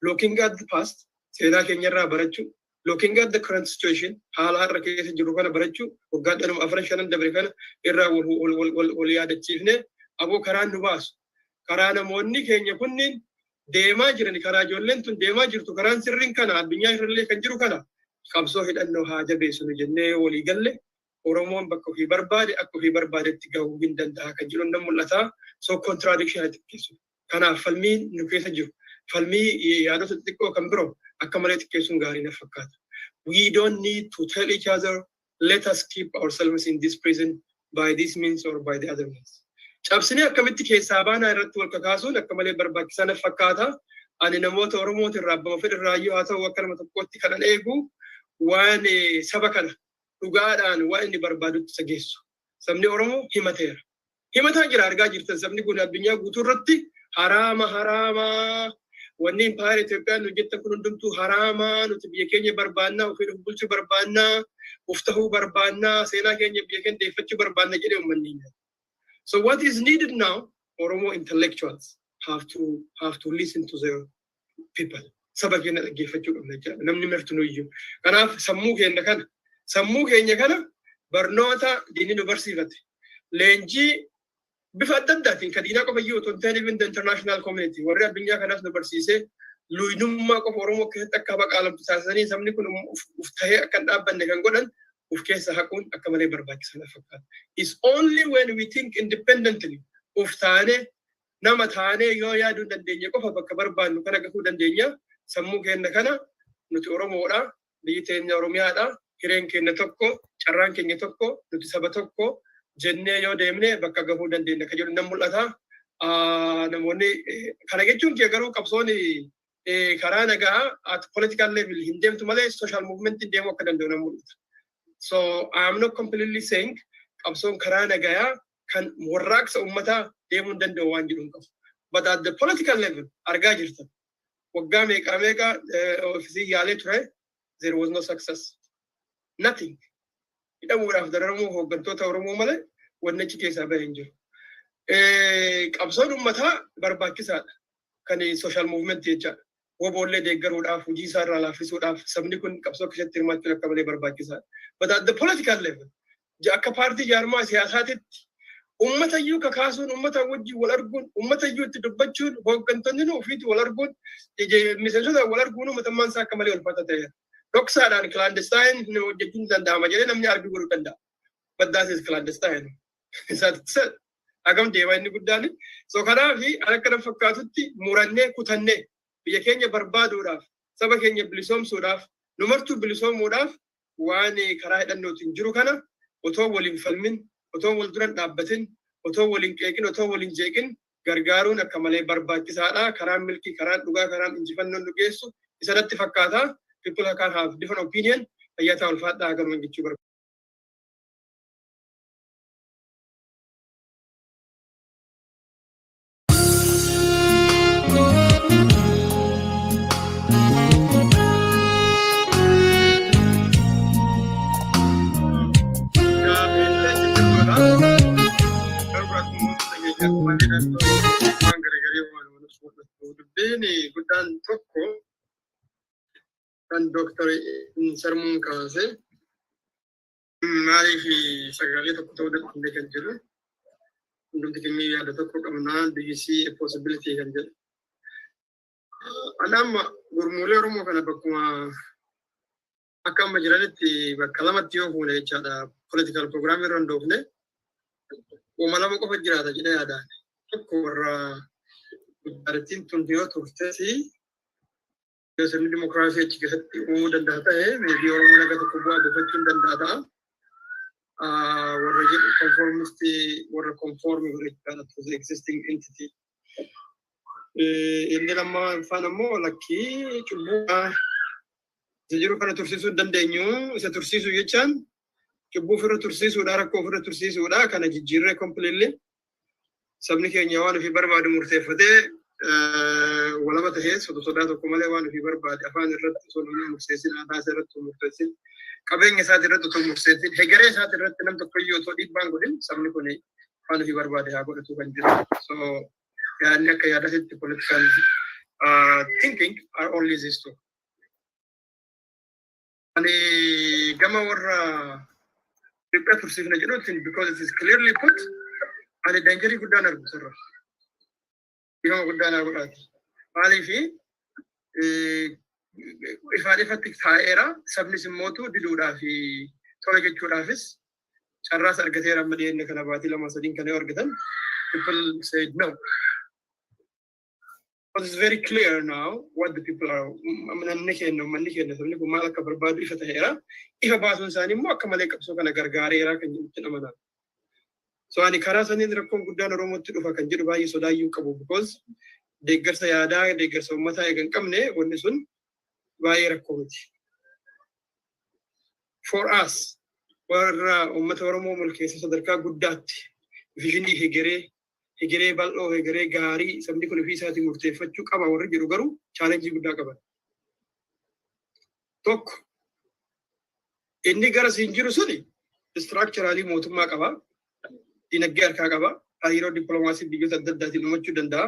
looking at the past, seenaa keenyarraa barachuu, looking at the current situation, haala har'a keessa jiru kana barachuu, waggaa dhanuma afran shanan dabre kana irraa wal yaadachiifne, aboo karaan nu baasu, karaa namoonni keenya kunniin deemaa jiran, karaa ijoolleen tun deemaa jirtu, karaan sirriin kana, addunyaa irrallee kan jiru kana, qabsoo hidhannoo haa jabeessinu jennee walii galle, Oromoon bakka ofii barbaade, akka ofii barbaadetti gahuu hin danda'a kan jiru nan mul'ata. So contradiction ati keessu. Kanaaf falmiin nu keessa jiru Falmii yaadota xixiqqoo kan biroo akka malee xiqqeessuun gaarii na fakkaata. We don't need to tell each other, let us keep ourselves in this prison by this means or by the other means. Cabsinee akkamitti keessaa baanaa irratti wal kakaasuun akka malee barbaachisaa na fakkaata. Ani namoota Oromooti irraa abbama fedhe irraayyuu haa ta'u, akka nama tokkootti kanan eegu waan saba kana dhugaadhaan waan inni barbaadutti isa geessu. Sabni Oromoo himateera. Himataa jira, argaa jirtan. Sabni kun addunyaa guutuu irratti haraama haraama, wanni impaayera Itoophiyaan hojjettan kun hundumtuu haraama, nuti biyya keenya barbaannaa, ofii of bulchuu barbaannaa, of tahuu barbaannaa, seenaa keenya biyya keenya deeffachuu barbaanna jedhee uummanni hin. So what is needed now, Oromo intellectuals have to listen to their people. Saba keenya dhaggeeffachuu qabna jechuudha. Namni martinuyyuu. Kanaaf sammuu keenya kana barnoota diinni nu barsiifate. Leenjii bifa adda addaatiin kan diinaa qofa iyyuu otoo hin ta'in, even the international community, warri addunyaa kanaas nu barsiisee, luynummaa qofa Oromoo keessatti akka baqaalamtu taasisanii sabni kun uf tahee akka hin dhaabbanne kan godhan uf keessa haquun akka malee barbaachisaa na fakkaata. It's only when we think independently, uf taanee nama taanee yoo yaaduu dandeenye qofa bakka barbaannu kana gahuu dandeenya. Sammuu keenya kana, nuti Oromoodha, biyyi teenya Oromiyaadha, hireen keenya tokko, carraan keenya tokko, nuti saba tokko jennee yoo deemne bakka gahuu dandeenya kan jedhu nan mul'ata. Namoonni kana jechuun kee garuu qabsoon karaa nagaa at political level hin deemtu malee social movement deemuu akka danda'u nan mul'ata. So I am not completely saying qabsoon karaa nagayaa kan warraaqsa uummataa deemuu hin danda'u waan jedhu hin qabu. But at the political level argaa jirtan. Waggaa meeqaa meeqa ofiisii yaalee ture, there was no success. Nothing. Hidhamuudhaaf dararamuu hooggantoota Oromoo malee wanni achi keessaa bahe hin jiru. Qabsoon uummataa barbaachisaadha. Kan social movement jechaadha. Woboollee deeggaruudhaaf, hojii isaa irraa laaffisuudhaaf sabni kun qabsoo keessatti hirmaachuun akka malee barbaachisaadha. But at the political level, akka paartii jaarmaa siyaasaatitti uummata iyyuu kakaasuun, uummata wajjin wal arguun, uummata iyyuu itti dubbachuun, hooggantoonni nu ofiitti wal arguun, miseensota wal arguun uummatummaan isaa akka malee ulfaata ta'eera. Dhoksaadhaan clandestine hojjechuun danda'ama jedhee namni arguu godhuu danda'a. But that is clandestine. Hagam deema inni guddaan. So kanaaf akka na fakkaatutti murannee kutannee biyya keenya barbaaduudhaaf, saba keenya bilisoomsuudhaaf, nu martuu bilisoomuudhaaf waan karaa hidhannootiin jiru kana otoo waliin falmin, otoo wal duran dhaabbatin, otoo waliin qeeqin, otoo waliin jeeqin gargaaruun akka malee barbaachisaadha. Karaan milkii, karaan dhugaa, karaan injifannoon nu geessu isanatti fakkaata. People can have different opinion. Fayyaa ulfaadhaa, galuma jechuu barbaada. Dubbiin guddaan tokko kan Dooktar Sarmuun kaase, maaliif sagalee tokko ta'uu danda'e kan jedhu, hundumti keenya yaada tokko qabnaa, do you see a possibility kan jedhu. Ani amma gurmuulee Oromoo kana bakkuma akka amma jiranitti bakka lamatti yoo fuune jechaadha, political program irra hundoofne uuma lama qofa jiraata jedhee yaadaan. Tokko warra guddaattiin tun yoo turtes, yoo sirni dimokiraasii achi keessatti uumuu danda'a ta'e, maybe Oromoon akka tokko bu'aa buufachuu hin danda'a ta'a. Warra jedhu conformist, warra conform godhe jechaadha to the existing entity. Inni lammaffaan ammoo lakkii, cubbuu isa jiru kana tursiisuu hin dandeenyu. Isa tursiisuu jechaan cubbuu ofirra tursiisuudha, rakkoo ofirra tursiisuudha. Kana jijjiirree completely sabni keenya waan ofii barbaadu murteeffatee, walaba tahee, sodaa tokko malee waan ofii barbaade afaan irratti osoo namni murteessin, aadaa isaa irratti murteessin, qabeenya isaati irratti otoo murteessin, hegeree isaati irratti nam tokko iyyuu otoo dhiibbaan godhin sabni kun waan ofii barbaade haa godhatu kan jiru. So yaadni akka yaadasitti political thinking are only these two. Ani gama warra Itoophiyaa tursiifna jedhuutiin, because it is clearly put, ani dangerii guddaan argu sirra. Dhimma guddaa naa godhaati. Maaliifi ifaan ifatti taa'eera, sabnis immootu diduudhaa fi tola jechuudhaafis carraas argateera. Amma dhiyeenya kana baatii 2-3 kana yoo argatan, people said no. But it's very clear now what the people are. Namni keenya, uummanni keenya, sabni kun maal akka barbaadu ifa ta'eera. Ifa baasuun isaanii immoo akka malee qabsoo kana gargaareera kan jedhutti amanaa. So ani karaa saniin rakkoon guddaan Oromootti dhufa kan jedhu baay'ee sodaayyuu qabu, because deeggarsa yaadaa, deeggarsa uummataa eega hin qabne, wanni sun baay'ee rakkoo miti. For us, warra uummata Oromoo milkeessa sadarkaa guddaatti vision hegeree, hegeree bal'oo, hegeree gaarii sabni kun ofii isaatiin murteeffachuu qaba warri jedhu garuu challenge guddaa qaban. Tokko, inni gara siin jiru suni structurally mootummaa qaba, dinagdee harkaa qaba, hariiroo dippiloomaasii biyyoota adda addaatiin uumachuu danda'a,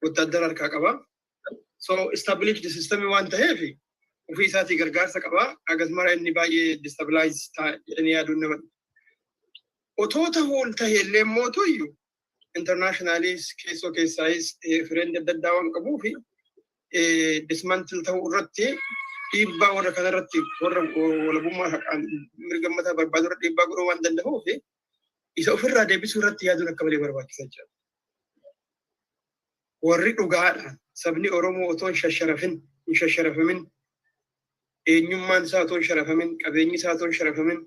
wottaaddara harkaa qaba. So established system waan ta'eef ofii isaatii gargaarsa qaba. Agas mara inni baay'ee destabilize ta'a jedhanii yaaduun nama. Otoo ta'uun ta'e illee mootuyyuu internationalis keessoo keessaayis friend adda addaa waan qabuu fi dismantle ta'uu irratti dhiibbaa warra kanarratti, warra walabummaa haqaan mirga mataa barbaadu irratti dhiibbaa godhuu waan danda'uuf, isa ofirraa deebisuu irratti yaaduun akka malee barbaachisaa jira. Warri dhugaadhaan sabni Oromoo otoo hin shasharafin, hin shasharafamin, eenyummaan isaa otoo hin sharafamin, qabeenyi isaa otoo hin sharafamin,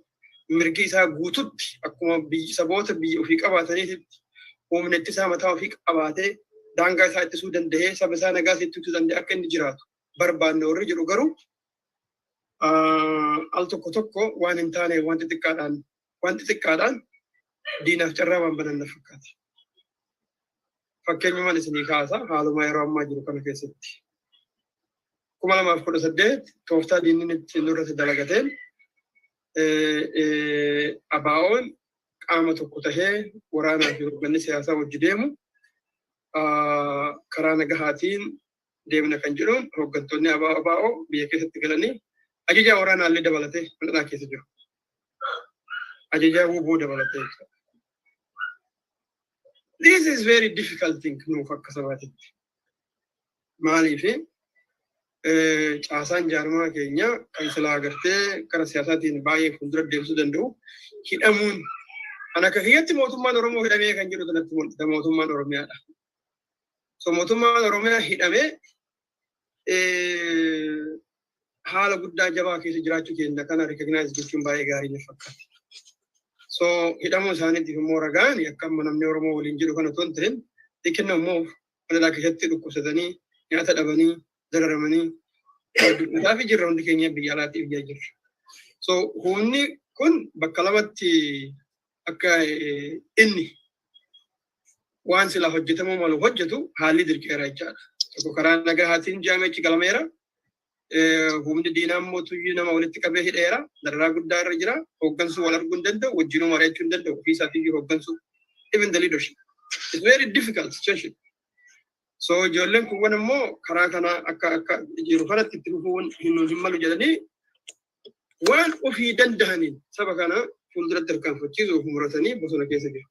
mirgi isaa guututti akkuma saboota biyya ofii qabaataniitti humna ittisaa mataa ofii qabaatee, daangaa isaa ittisuu danda'ee, saba isaa nagaa ittisuu danda'ee akka inni jiraatu barbaanne warri jedhu garuu al tokko tokko waan hin taane, waan xixiqqaadhaan diinaaf carraa waan banan na fakkaata. Fakkeenyumaan isinii kaasa, haaluma yeroo ammaa jiru kana keessatti. 2018 tooftaa diinni itti nurratti dalagateen ABO'n qaama tokko tahee waraanaa fi hoogganni siyaasaa wajji deemu, karaa nagahaatiin deemna kan jedhuun hooggantoonni ABO biyya keessatti galanii, ajajaa waraanaa illee dabalatee mul'ataa keessa jiru. Ajajaa WBO dabalatee jechuudha. This is very difficult thing nuuf akka sabaatitti. Maaliif, caasaan jaarmaa keenya kan silaa agartee kara siyaasaatiin baay'ee fuuldura deemsuu danda'u hidhamuun, kan akka kiyyatti mootummaan Oromoo hidhamee kan jedhu kanatti mul'ata, mootummaan Oromiyaadha. So mootummaan Oromiyaa hidhamee haala guddaa jabaa keessa jiraachuu keenya kana recognize gochuun baay'ee gaarii na fakkaata. So hidhamuu isaaniitiif immoo ragaan akka amma namni Oromoo waliin jedhu kana otoo hin ta'in, xiqqinna immoo mana keessatti dhukkubsatanii, nyaata dhabanii, dararamanii dubbataa fi jirra, hundi keenya biyya alaatti biyya jirra. So humni kun bakka lamatti akka inni waan silaa hojjetamuu malu hojjetu haalli dirqeera jechaadha. Tokko, karaa nagahaatiin jaamechi galameera. Humni diinaa immoo tuyyuu nama walitti qabee hidheera. Dararaa guddaa irra jira. Hooggansuu wal arguu hin danda'u. Wajjinuu mari'achuu hin danda'u. Ofii isaatiiyyuu hooggansuu. Even the leadership. It's very difficult situation. So ijoolleen kuuwwan immoo karaa kana akka jiru kanatti itti fufuun hin malu jedhanii waan ofii danda'aniin saba kana fuulduratti tarkaanfachiisuuf muratanii bosona keessa jiru.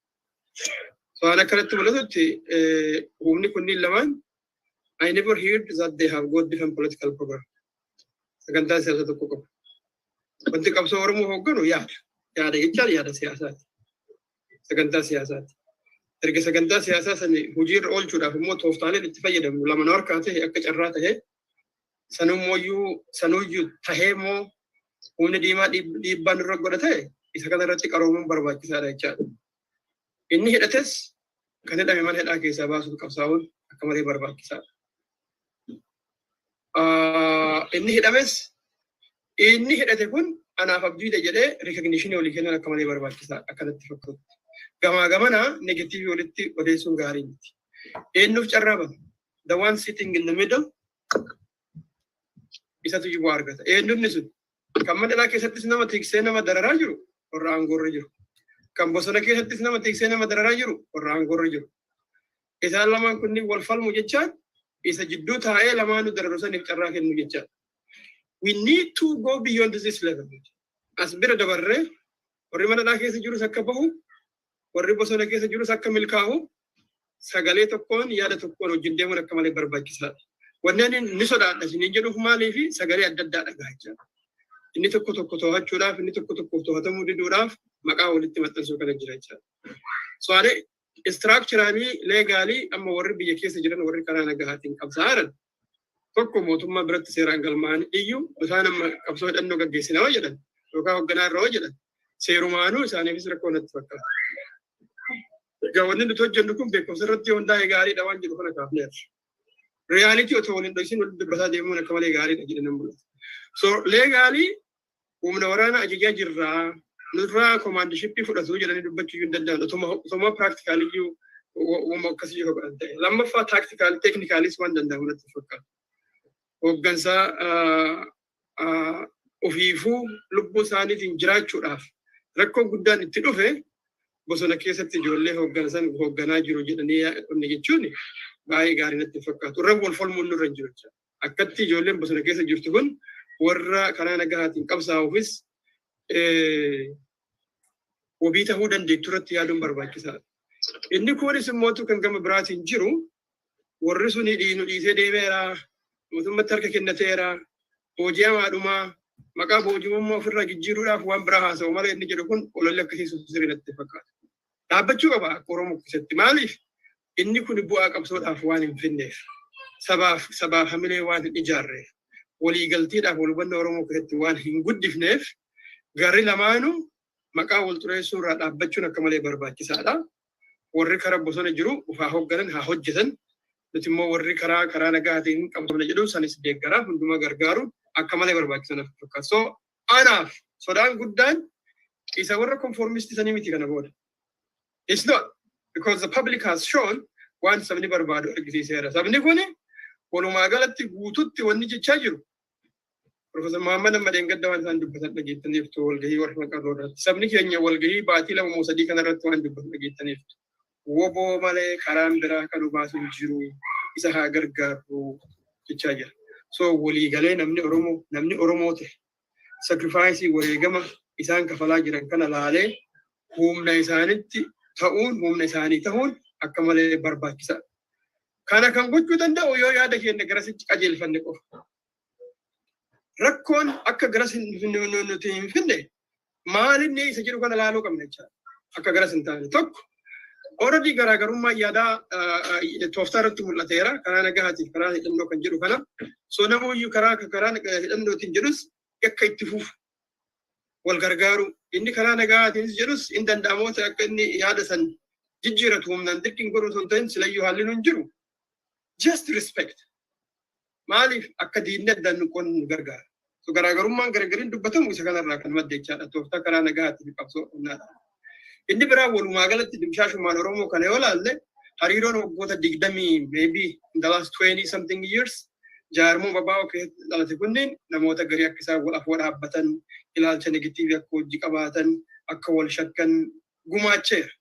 So waan akkanatti mul'atutti humni kunniin lamaan, I never heard that they have got different political program. Sagantaa siyaasaa tokko qabu. Wanti qabsoo Oromoo hoogganu yaada. Yaada jechaan yaada siyaasaati. Sagantaa siyaasaati. Erga sagantaa siyaasaa sani hojiirra oolchuudhaaf immoo tooftaaleen itti fayyadamnu lama nu harkaa ta'e, akka carraa ta'e sanummooyyuu sanuyyuu tahee immoo humni diimaa dhiibbaa nurra godha ta'e, isa kana irratti qaroomuun barbaachisaadha jechaadha. Inni hidhates kan hidhame mana hidhaa keessaa baasuuf qabsaa'uun akka malee barbaachisaadha. Inni hidhames inni hidhate kun anaaf abdiidha jedhee recognition walii kennuun akka malee barbaachisaadha akkanatti fakkaatu. Gamaa gamanaa negative walitti odeessuun gaarii miti. Eenyuuf carraa bana? The one sitting in the middle isatu bu'aa argata. Eenyumni sun kan mana hidhaa keessattis nama tiksee nama dararaa jiru, warra aangoorra jiru. Kan bosona keessattis nama tiksee nama dararaa jiru, warra aangoorra jiru. Isaan lamaan kunniin wal falmu jechaan isa jidduu taa'ee lamaanuu dararu saniif carraa kennu jechaadha. We need to go beyond this level. As bira dabarree warri mana hidhaa keessa jirus akka bahu, warri bosona keessa jirus akka milkaa'u, sagalee tokkoon, yaada tokkoon wajjin deemuun akka malee barbaachisaadha. Wanneen ni sodaadha isiniin jedhuuf maaliifi, sagalee adda addaa dhagaa jechaadha. Inni tokko tokko to'achuudhaaf, inni tokko tokko to'atamuu diduudhaaf maqaa walitti maxxansuu kana jira jechaadha. So ani Structurally, legally, amma warri biyya keessa jiran, warri karaa nagahaatiin qabsaa'an tokko mootummaa biratti seeraan galmaa'an iyyuu, isaan amma qabsoo hidhannoo gaggeessina hoo jedhan yookaan hoogganaa irra hoo jedhan, seerumaanuu isaaniifis rakkoo natti fakkaata. Egaa wanni nuti hojjennu kun beekumsa irratti hundaa'e gaariidha waan jedhu kana kaafneerra. Reality otoo waliin dho'isin walitti dubbataa deemuun akka malee gaariidha jedhan nan mul'ata. So legally humna waraanaa ajajaa jirraa, nurraa commandership fudhatu jedhanii dubbachuu hin danda'an, otuma practically iyyuu uuma akkasii yoo godhan ta'e. Lammaffaa, tactical technicalis waan danda'amu natti fakkaata. Hooggansa ofiifuu lubbuu isaaniitiin jiraachuudhaaf rakkoo guddaan itti dhufe bosona keessatti ijoollee hooggansan hoogganaa jiru jedhanii qonne jechuun baay'ee gaarii natti fakkaatu. Irra wal falmuun nurra hin jiru jechuudha. Akkatti ijoolleen bosona keessa jirtu kun warra karaa nagahaatiin qabsaa'uufis wabii ta'uu dandeettu irratti yaaduun barbaachisaadha. Inni kunis immoo kan gama biraatiin jiru, warri suni nu dhiisee deemeera, mootummatti harka kennateera, booji'amaadhumaa, maqaa booji'amummaa ofirraa jijjiiruudhaaf waan biraa haasa'u malee inni jedhu kun ololli akkasii sun sirrii natti fakkaata. Dhaabbachuu qaba akka Oromoo keessatti. Maaliif? Inni kun bu'aa qabsoodhaaf waan hin finneef, sabaaf hamilee waan hin ijaarreef, waliigaltiidhaaf wal hubannoo Oromoo keessatti waan hin guddifneef, garri lamaanuu maqaa wal xureessuu irraa dhaabbachuun akka malee barbaachisaadha. Warri karaa bosona jiru ufaa hoogganan haa hojjetan. Nuti immoo warri karaa nagaatiin qabamna jedhu sanis deeggaraa, hundumaa gargaaru akka malee barbaachisan fakkaata. So anaaf sodaan guddaan isa warra conformist sanii miti kana booda. It's not because the public has shown waan sabni barbaadu argisiiseera. Sabni kun walumaa galatti guututti wanni jechaa jiru. Profeesar Muhammad amma dheengadda waan isaan dubbatan dhageettaniiftu walgahii warra maqarroo irratti. Sabni keenya walgahii baatii 2 moo 3 kanarratti waan dubbatan dhageettaniiftu. Woboo malee karaan biraa kan nu baasu hin jiru, isa haa gargaaru jechaa jira. So waliigalee namni Oromoo ta'e sacrifice, wareegama isaan kafalaa jiran kana laalee humna isaanitti ta'uun, humna isaanii ta'uun akka malee barbaachisaadha. Kana kan gochuu danda'u yoo yaada keenya garasitti qajeelfanne qofa. Rakkoon akka garas nuti hin finne maalinni isa jedhu kana laaluu qabna jechaadha. Akka garas hin taane tokko already garaagarummaa yaadaa tooftaa irratti mul'ateera. Karaa nagahaatiif karaa hidhannoo kan jedhu kana. So namoonni karaa hidhannootiin jedhus akka itti fufu wal gargaaru. Inni karaa nagahaatiinis jedhus hin danda'amoota akka inni yaada san jijjiiratu humnaan dirqiin godhuu osoo hin ta'in, silayyuu haalli nun jiru. Just respect. Maaliif akka diinni addaan nu qonnu nu gargaara. So garaagarummaan garagariin dubbatamu isa kanarraa kan madde jechaadha. Tooftaa karaa nagahaatiif qabsoo qonnaadha. Inni biraa walumaa galatti dimshaashumaan Oromoo kana yoo laalle, hariiroon waggoota 20, maybe in the last 20 something years, jaarmoo babaa'oo keessatti dhalate kunneen namoota garii akka isaan wal afoo dhaabbatan, ilaalcha negative akka hojii qabaatan, akka wal shakkan gumaacheera.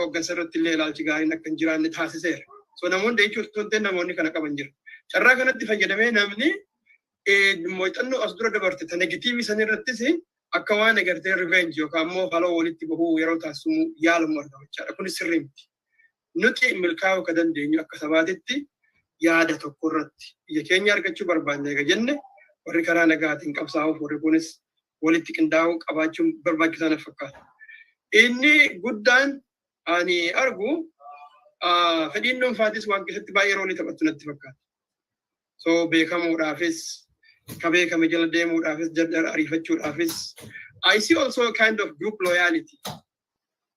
Hooggansa irratti illee ilaalchi gaariin akka hin jiraanne taasiseera. So namoonni jechuun osoo hin ta'in namoonni kana qaban jira. Carraa kanatti fayyadamee namni muuxannoo as dura dabarte ta negative san irrattis akka waan agartee revenge yookaan immoo haloo walitti bahuu yeroo taasisamu yaalamu argama jechaadha. Kunis sirrii miti. Nuti milkaa'uu akka dandeenyu akka sabaatitti yaada tokko irratti biyya keenya argachuu barbaanne eega jenne, warri karaa nagaatiin qabsaa'uuf warri kunis walitti qindaa'uu qabaachuun barbaachisaa na fakkaata. Inni guddaan ani argu fedhiin dhuunfaatis waan keessatti baay'ee role taphattu natti fakkaata. So beekamuudhaafis, ka beekame jala deemuudhaafis, jala ariifachuudhaafis, I see also a kind of group loyalty.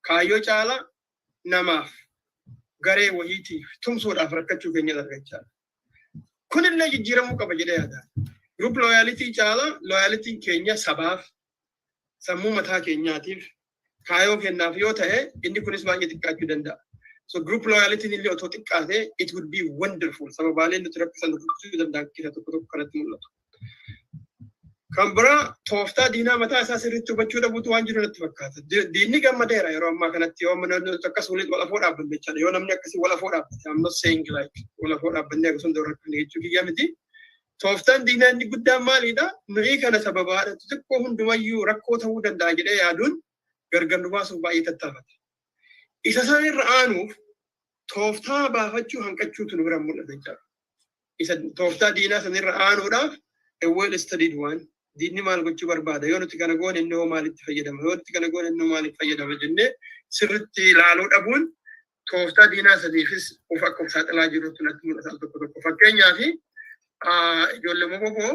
Kaayyoo caala namaaf garee wayiitiif tumsuudhaaf rakkachuu keenya argachaa. Kunillee jijjiiramuu qaba jedhee yaada. Group loyalty caala loyalty keenya sabaaf, sammuu mataa keenyaatiif, kaayyoo kennaaf yoo ta'e, inni kunis baay'ee xiqqaachuu danda'a. So group loyalty illee otoo xiqqaate, it would be wonderful. Sababaaleen nuti rakkisan rukutuu danda'an keessaa tokko tokko kanatti mul'atu. Kan biraa, tooftaa diinaa mataa isaa sirriitti hubachuu dhabuutu waan jiru natti fakkaata. Diinni gammadeera yeroo ammaa kanatti yoo namni akkas waliin wal afoo dhaabbanne jechaadha. Yoo namni akkasii wal afoo dhaabbate, I'm not saying like wal afoo dhaabbannee akkasuma dura rakkanne jechuu kiyya miti. Tooftaan diinaa inni guddaan maalidha? Nuyi kana sababaadha xixiqqoo hundumayyuu rakkoo ta'uu danda'a jedhee yaaduun gargar nu baasuuf baay'ee tattaafata. Isa san irra aanuuf tooftaa baafachuu hanqachuutu nu bira mul'ata jechaadha. Isa tooftaa diinaa san irra aanuudhaaf a well studied one, diinni maal gochuu barbaada, yoo nuti kana goone inni hoo maalitti fayyadama, yoo nuti kana goone inni hoo maalitti fayyadama jennee Sirritti ilaaluu dhabuun tooftaa diinaa sadiifis of akka of saaxilaa jirutti natti mul'ata tokko tokko. Fakkeenyaaf, ijoollee WBO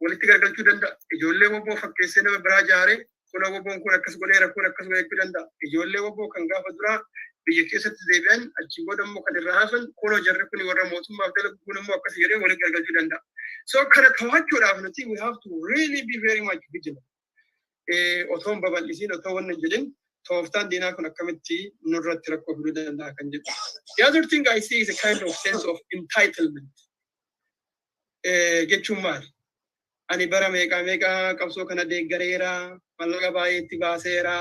walitti garagalchuu danda'a. Ijoollee WBO fakkeessee nama biraa ijaaree, kun WBOn kun akkas godheera, kun akkas godhechuu danda'a. Ijoollee WBO kan gaafa duraa biyya keessatti deebi'an, achi booda immoo kan irraa hafan, kunoo jarri kun warra mootummaaf dalagu, kun immoo akkas jedhee walitti garagalchuu danda'a. So kana to'achuudhaaf nuti we have to really be very much vigilant. Otoo hin babal'isiin, otoo wanni hin jedhin, tooftaan diinaa kun akkamitti nurratti rakkoo fiduu danda'a kan jedhu. The other thing I see is a kind of sense of entitlement. Jechuun maali? Ani bara meeqaa meeqaa qabsoo kana deeggareera, mallaqa baay'ee itti baaseera,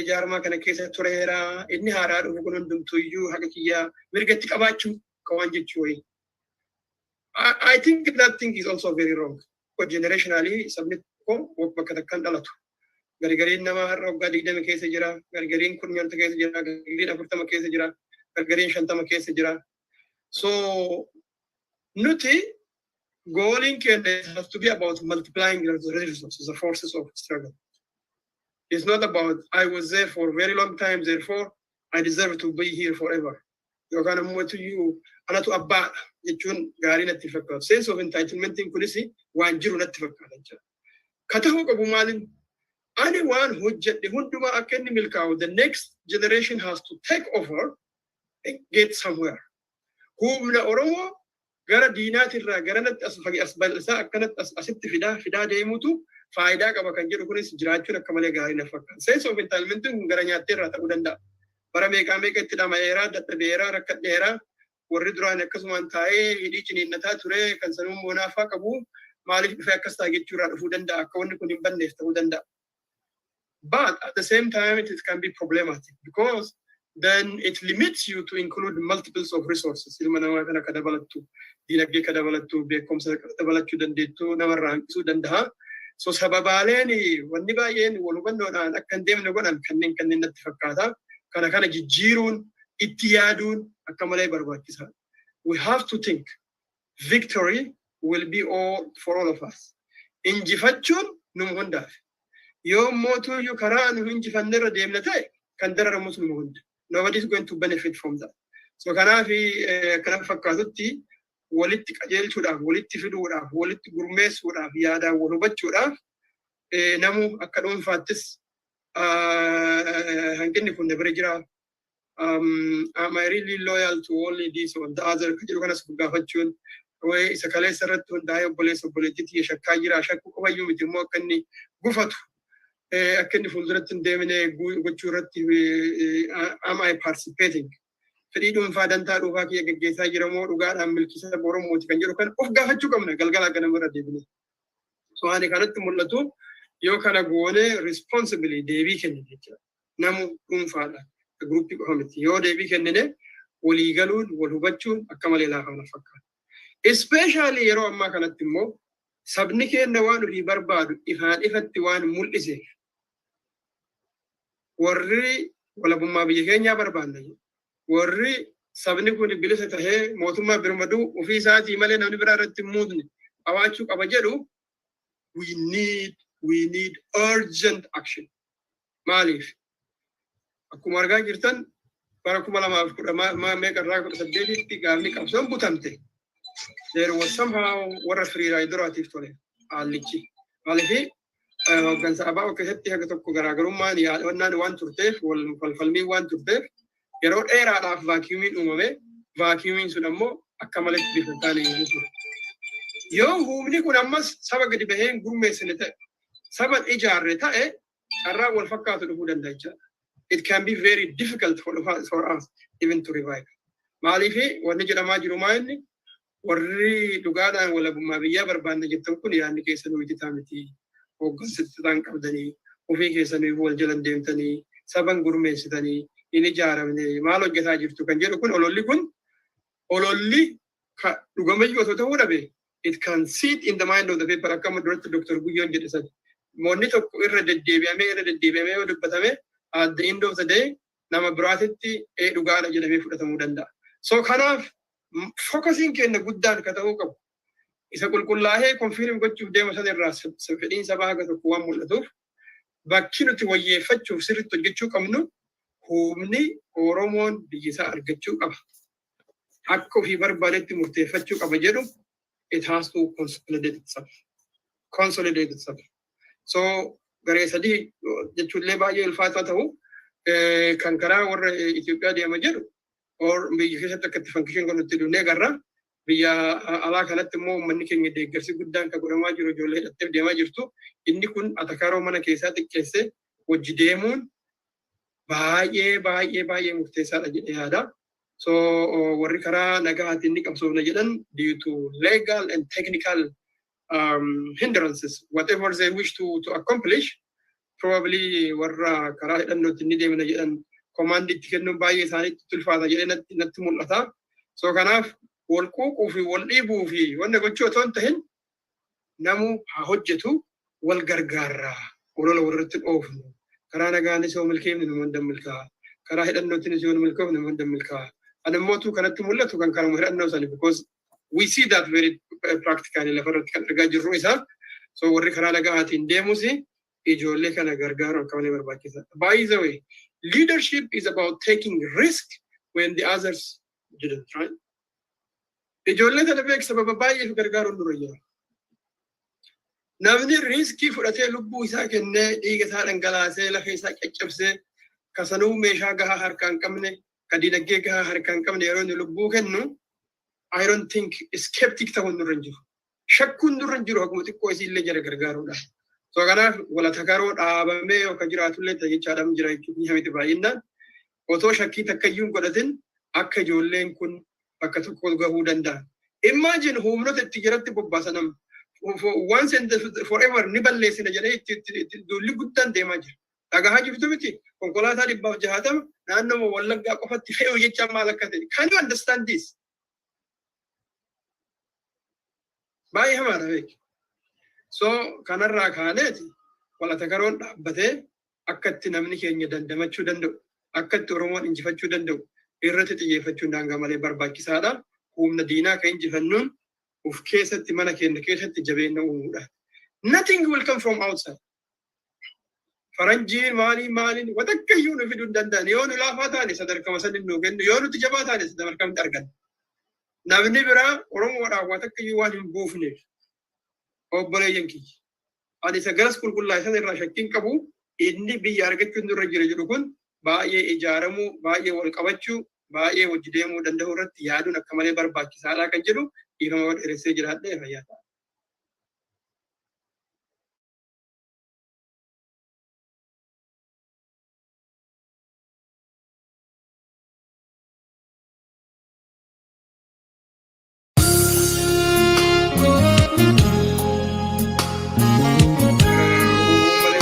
jaarmaa kana keessa tureera, inni haaraa dhufu kun hundumtuyyuu haqa kiyyaa mirga itti qabaachuu kan waan jechuu wayii. I think that thing is also very wrong. Generationally sabni tokko bakka takkaan dhalatu. Gargariin nama har'a waggaa 20 keessa jira, gargariin 10 keessa jira, gargariin 40 keessa jira, gargariin 50 keessa jira. So nuti goaliin keenya has to be about multiplying the resources, the forces of struggle. It's not about "I was there for a very long time, therefore I deserve to be here forever." Yookaan immoo iyyuu anatu abbaadha jechuun gaarii natti fakkaatu. Sense of entitlement kunis waan jiru natti fakkaata jechuudha. Ka ta'uu qabu maalin? Ani waan hojjedhe hundumaa akka inni milkaa'u, the next generation has to take over and get somewhere. Humna Oromoo gara diinaatirraa garanatti as as bal'isaa, akkanatti as asitti fidaa fidaa deemutu faayidaa qaba kan jedhu kunis jiraachuun akka malee gaarii na fakkaata. Sense of entitlement kun gara nyaatteerraa ta'uu danda'a. Bara meeqaa meeqa itti dhama'eeraa, dadhabeeraa, rakkadheeraa, warri duraan akkasumaan taa'ee hidhii ciniinnataa ture kan sanuu moonaafaa qabu maaliif dhufee akkas ta'a jechuurraa dhufuu danda'a. Akka wanni kun hin banneef ta'uu danda'a. But at the same time, it can be problematic because then it limits you to include multiples of resources. Ilma namaa kana ka dabalattu, diinagdee ka dabalattu, beekumsa ka dabalachuu dandeettu namarraa hanqisuu danda'a. So sababaaleen wanni baay'een wal hubannoodhaan akka hin deemne godhan kanneen natti fakkaata. Kana jijjiiruun, itti yaaduun akka malee barbaachisaadha. We have to think victory will be all for all of us. Injifachuun numa hundaaf. Yoo mootuyyuu karaa nu injifannerra deemna ta'e, kan dararamus numa hunda. Nobody is going to benefit from that. So kanaaf kana fakkaatutti walitti qajeelchuudhaaf, walitti fiduudhaaf, walitti gurmeessuudhaaf, yaadaan wal hubachuudhaaf, namu akka dhuunfaattis hanqinni kun bira jira. Am I really loyal to only this or the other kan jedhu kanas gaafachuun, wayi isa kaleessa irratti hundaa'ee obboleessa obboleettiitti shakkaa jira. Shakkuu qofayyuu miti immoo, akka inni gufatu, akka inni fuulduratti hin deemine gochuu irratti am I participating? Fedhii dhuunfaa, dantaa dhuunfaa kiyya gaggeessaa jira moo dhugaadhaan milkii saba Oromooti kan jedhu kan of gaafachuu qabna galgala ganamarra deebine. So ani kanatti mul'atu, yoo kana goone responsibly deebii kennine jechuudha. Namu dhuunfaadha. Groupii qofa miti. Yoo deebii kennine, walii galuun, wal hubachuun akka malee laafaa na fakkaata. Especially yeroo ammaa kanatti immoo sabni keenya waan ofii barbaadu ifaan ifatti waan mul'iseef, warri walabummaa biyya keenyaa barbaanna, warri sabni kun bilisa tahee mootummaa birmaduu ofii isaatii malee namni biraa irratti hin muudne qabaachuu qaba jedhu, we need urgent action. Maaliif? Akkuma argaa jirtan, bara 2010 meeqa irraa 18tti gaafni qabsoon butamte. There was somehow warra free rideraatiif tole haallichi. Maaliif? Hooggansa ABO keessatti haga tokko garaagarummaan yaadannaan waan turteef, wal falmiin waan turteef, yeroo dheeraadhaaf vacuumiin uumame. Vacuumiin sun ammoo akka malatti bifa taane hin ture. Yoo humni kun ammas saba gadi bahee hin gurmeessine ta'e, saba ijaarre ta'e, carraa wal fakkaatu dhufuu danda'a jechaadha. It can be very difficult for us even to revive. Maaliif? Wanni jedhamaa jiru maa inni warri dhugaadhaan walabummaa biyyaa barbaanna jettan kun yaadni keessan hojjetaa miti. Hooggansa ta'an qabdanii, ofii keessanii wal jalan deemtanii, saban gurmeessitanii, hin ijaaramne, maal hojjetaa jirtu kan jedhu kun, ololli kun ololli dhugamayyuu osoo ta'uu dhabe, it can sit in the mind of the people. Akka amma duratti Dr. Guyyoon jedhe san, moonni tokko irra deddeebi'amee irra deddeebi'amee yoo dubbatame, at the end of the day nama biraatitti ee dhugaadha jedhamee fudhatamuu danda'a. So kanaaf focusiin keenya guddaan ka ta'uu qabu, isa qulqullaa'ee confirm gochuuf deema sana irraa fedhiin sabaa haga tokko waan mul'atuuf, bakki nuti wayyeeffachuuf sirriitti hojjechuu qabnu Humni Oromoon biyya isaa argachuu qaba, akka ofii barbaadetti murteeffachuu qaba jedhu, it has to consolidate itself. Consolidate itself. So garee sadii jechuullee baay'ee ulfaataa ta'u, kan karaa warra Itoophiyaa deema jedhu or biyya keessatti akka itti function godhutti dhufnee garra. Biyya alaa kanatti immoo uummanni keenya deeggarsi guddaan kan godhamaa jiru, ijoollee hidhattee deemaa jirtu. Inni kun atakaaroo mana keessaa xiqqeessee wajji deemuun baay'ee baay'ee baay'ee murteessaadha jedhee yaada. So warri karaa nagaatiin ni qabsoofna jedhan, due to legal and technical hindrances, whatever they wish to accomplish, probably warra karaa hidhannootti ni deemna jedhan command itti kennuun baay'ee isaaniitti ulfaata jedhee natti mul'ata. So kanaaf wal quuquu fi wal dhiibuu fi wanna gochuu otoo hin tahin, namuu haa hojjetu, wal gargaarraa, olola walirratti dhoofnu. Karaa nagaanis yoo milkeefne nama hunda milkaa'a. Karaa hidhannootiinis yoo milkoofne nama hunda milkaa'a. Ani immoo kanatti mul'atu kan karuma hidhannoo sani, because we see that very practically, lafarratti kan argaa jirru isaa. So warri karaa nagaatiin deemus ijoollee kana gargaaru akka malee barbaachisaadha. By the way, leadership is about taking risk when the others didn't, right? Ijoollee tana beek sababa baay'eef gargaaruun dura jira. Namni risk fudhatee, lubbuu isaa kennee, dhiiga isaa dhangalaasee, lafa isaa caccabsee, kasanuu meeshaa gahaa harkaa hin qabne, ka dinagdee gahaa harkaa hin qabne, yeroo inni lubbuu kennu, I don't think skeptic ta'uun nurra hin jiru. Shakkuun nurra hin jiru, akkuma xiqqoo isiillee jara gargaaruudha. So kanaaf walatakaroo dhaabamee yookaan jiraatullee jechaadhaan jira jechuun ni hamiti baay'inaan. Otoo shakkii takka iyyuu hin godhatin akka ijoolleen kun bakka tokko gahuu danda'an. Imagine humnoota itti jiratti bobbaasan once and forever ni balleessina jedhee itti duulli guddaan deemaa jira. Dhagahaa jirtu miti, konkolaataa 160 naannoo Wallaggaa qofatti fe'u jecha maal akka ta'e. Can you understand this? Baay'ee hamaadha beeki. So kanarraa kaaneeti walatakaroon dhaabbatee akka itti namni keenya dandamachuu danda'u, akka itti Oromoon injifachuu danda'u irratti xiyyeeffachuun daangaa malee barbaachisaadha. Humna diinaa kan injifannuun uf keessatti, mana keenya keessatti jabeenya uumuudha. Nothing will come from outside. Faranjiin maaliin maaliin watakka iyyuu nu fiduu hin danda'an. Yoo nu laafaa taane sadarkama sanii nu kennu, yoo nuti jabaa taane sadarkamti arganna. Namni biraa Oromoodhaaf watakka iyyuu waan hin buufneef, obboleeyyan kiyya. Ani isa garas qulqullaa'e sana irraa shakkiin qabu. Inni biyya argachuun dura jira jedhu kun baay'ee ijaaramuu, baay'ee wal qabachuu, baay'ee wajji deemuu danda'u irratti yaaduun akka malee barbaachisaadha kan jedhu. Dhiifama wal dheeressee jiraadhee, fayyaa ta'a. Malee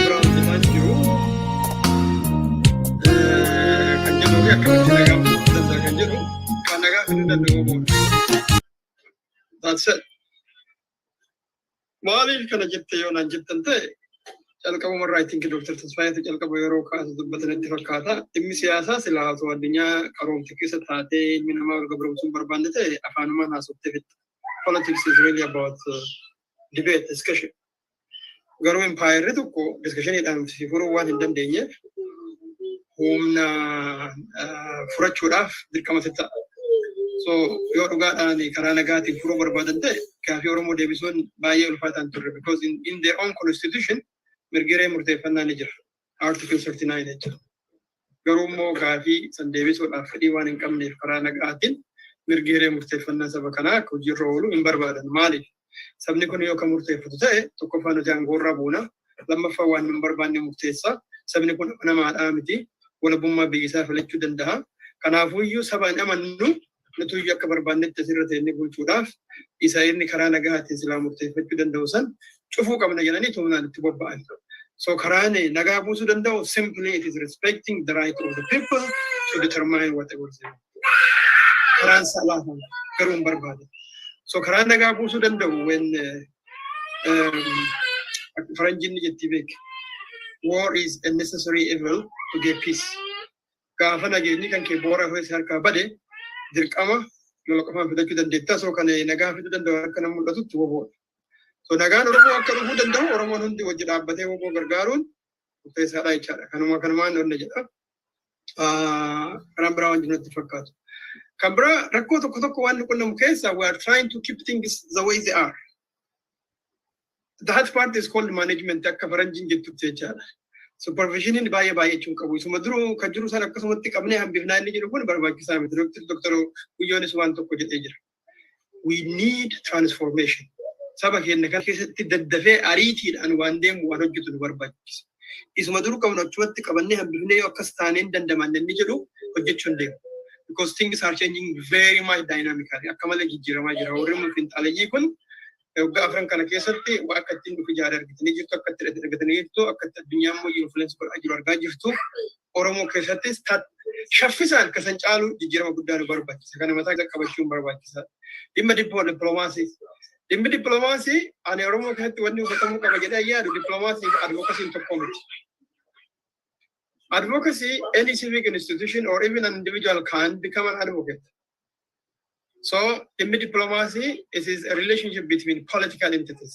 biraa hojjetaa jiru kan jedhuu fi akkamitti nagaa fiduu danda'a kan jedhu, kan nagaa fiduu danda'u boodha. That's it. Maaliif kana jette yoo naan jettan ta'e, calqabumarraa I think Dr. Tasfaayetu calqaba yeroo kaasu dubbatanitti fakkaata. Dhimmi siyaasaa silaa osoo addunyaa qaroomte keessa taatee ilmi namaa wal gabroomsuu hin barbaanne ta'e, afaanumaan haasoftee fixxa. Politics is really about debate, discussion. Garuu impaayerri tokko discussioniidhaan si furuu waan hin dandeenyeef humna furachuudhaaf dirqama sitti ta'a. So yoo dhugaadhaan karaa nagaatiin furuu barbaadan ta'e, gaafii Oromoo deebisuun baay'ee ulfaataan turre, because in their own constitution mirgi hiree murteeffannaa ni jira. Article 39 jechuudha. Garuu immoo gaafii san deebisuudhaaf fedhii waan hin qabneef, karaa nagaatiin mirgi hiree murteeffannaa saba kanaa akka hojiirra oolu hin barbaadan. Maaliif? Sabni kun yoo kan murteeffatu ta'e, tokkoffaa nuti aangoorraa buuna, lammaffaa waan nu hin barbaanne murteessa. Sabni kun amanamaadhaa miti. Walabummaa biyya isaa filachuu danda'a. Kanaafuyyuu saba hin amannu, nutuyyuu akka barbaannetti asirra teennee bulchuudhaaf isa inni karaa nagaatiin silaa murteeffachuu danda'u san cufuu qabna jedhanii humnaan itti bobba'an. So karaan nagaa buusuu danda'u, simply it is respecting the right of the people to determine whatever they want. Karaan salaafa garuu hin barbaade. So karaa nagaa buusuu danda'u, when faranjiin ni jetti beek, war is a necessary evil to get peace. Gaafa nageenyi kan kee boora si harkaa bade, dirqama lola qofaan fidachuu dandeetta. So kan nagaa fiduu danda'u akka nama mul'atutti WBOdha. So nagaan Oromoo akka dhufuu danda'u, Oromoon hundi wajji dhaabbatee WBO gargaaruun murteessaadha jechaadha. Kanuma kanumaan onne jedha. Karaan biraa waan jiru natti fakkaatu. Kan biraa, rakkoo tokko tokko waan nu qunnamu keessa, we are trying to keep things the way they are. That part is called management, akka faranjiin jettutti jechaadha. Supervisioniin baay'ee baay'achuu qabu. Isuma duruu kan jiru sana akkasumatti qabnee hambifnaa inni jedhu kun barbaachisaa miti. Doktor Guyyoonis waan tokko jedhee jira. We need transformation. Saba keenya kan keessatti daddafee ariitiidhaan waan deemu, waan hojjetu nu barbaachisa. Isuma duruu qabnu achumatti qabannee hambifnee yoo akkas taaneen dandamanne inni jedhu hojjechuu hin deemu. Because things are changing very much dynamically. Akka malee jijjiiramaa jira. Warri finxaaleyyii kun waggaa 4 kana keessatti waa akka ittiin dhufu ijaare argitanii jirtu, akka itti argatanii jirtu, akka itti addunyaa immoo influence godhaa jiru argaa jirtu. Oromoo keessattis shaffisaan kasan caalu jijjiirama guddaa nu barbaachisa. Kana mataa qabachuun barbaachisaadha. Dhimma dippiloomaasii. Dhimmi dippiloomaasii, ani Oromoo keessatti wanni hubatamuu qaba jedhee yaadu, dippiloomaasii fi advocacyn tokko miti. Advocacy, any civic institution or even an individual can become an advocate. So, dhimmi diplomacy, it is a relationship between political entities.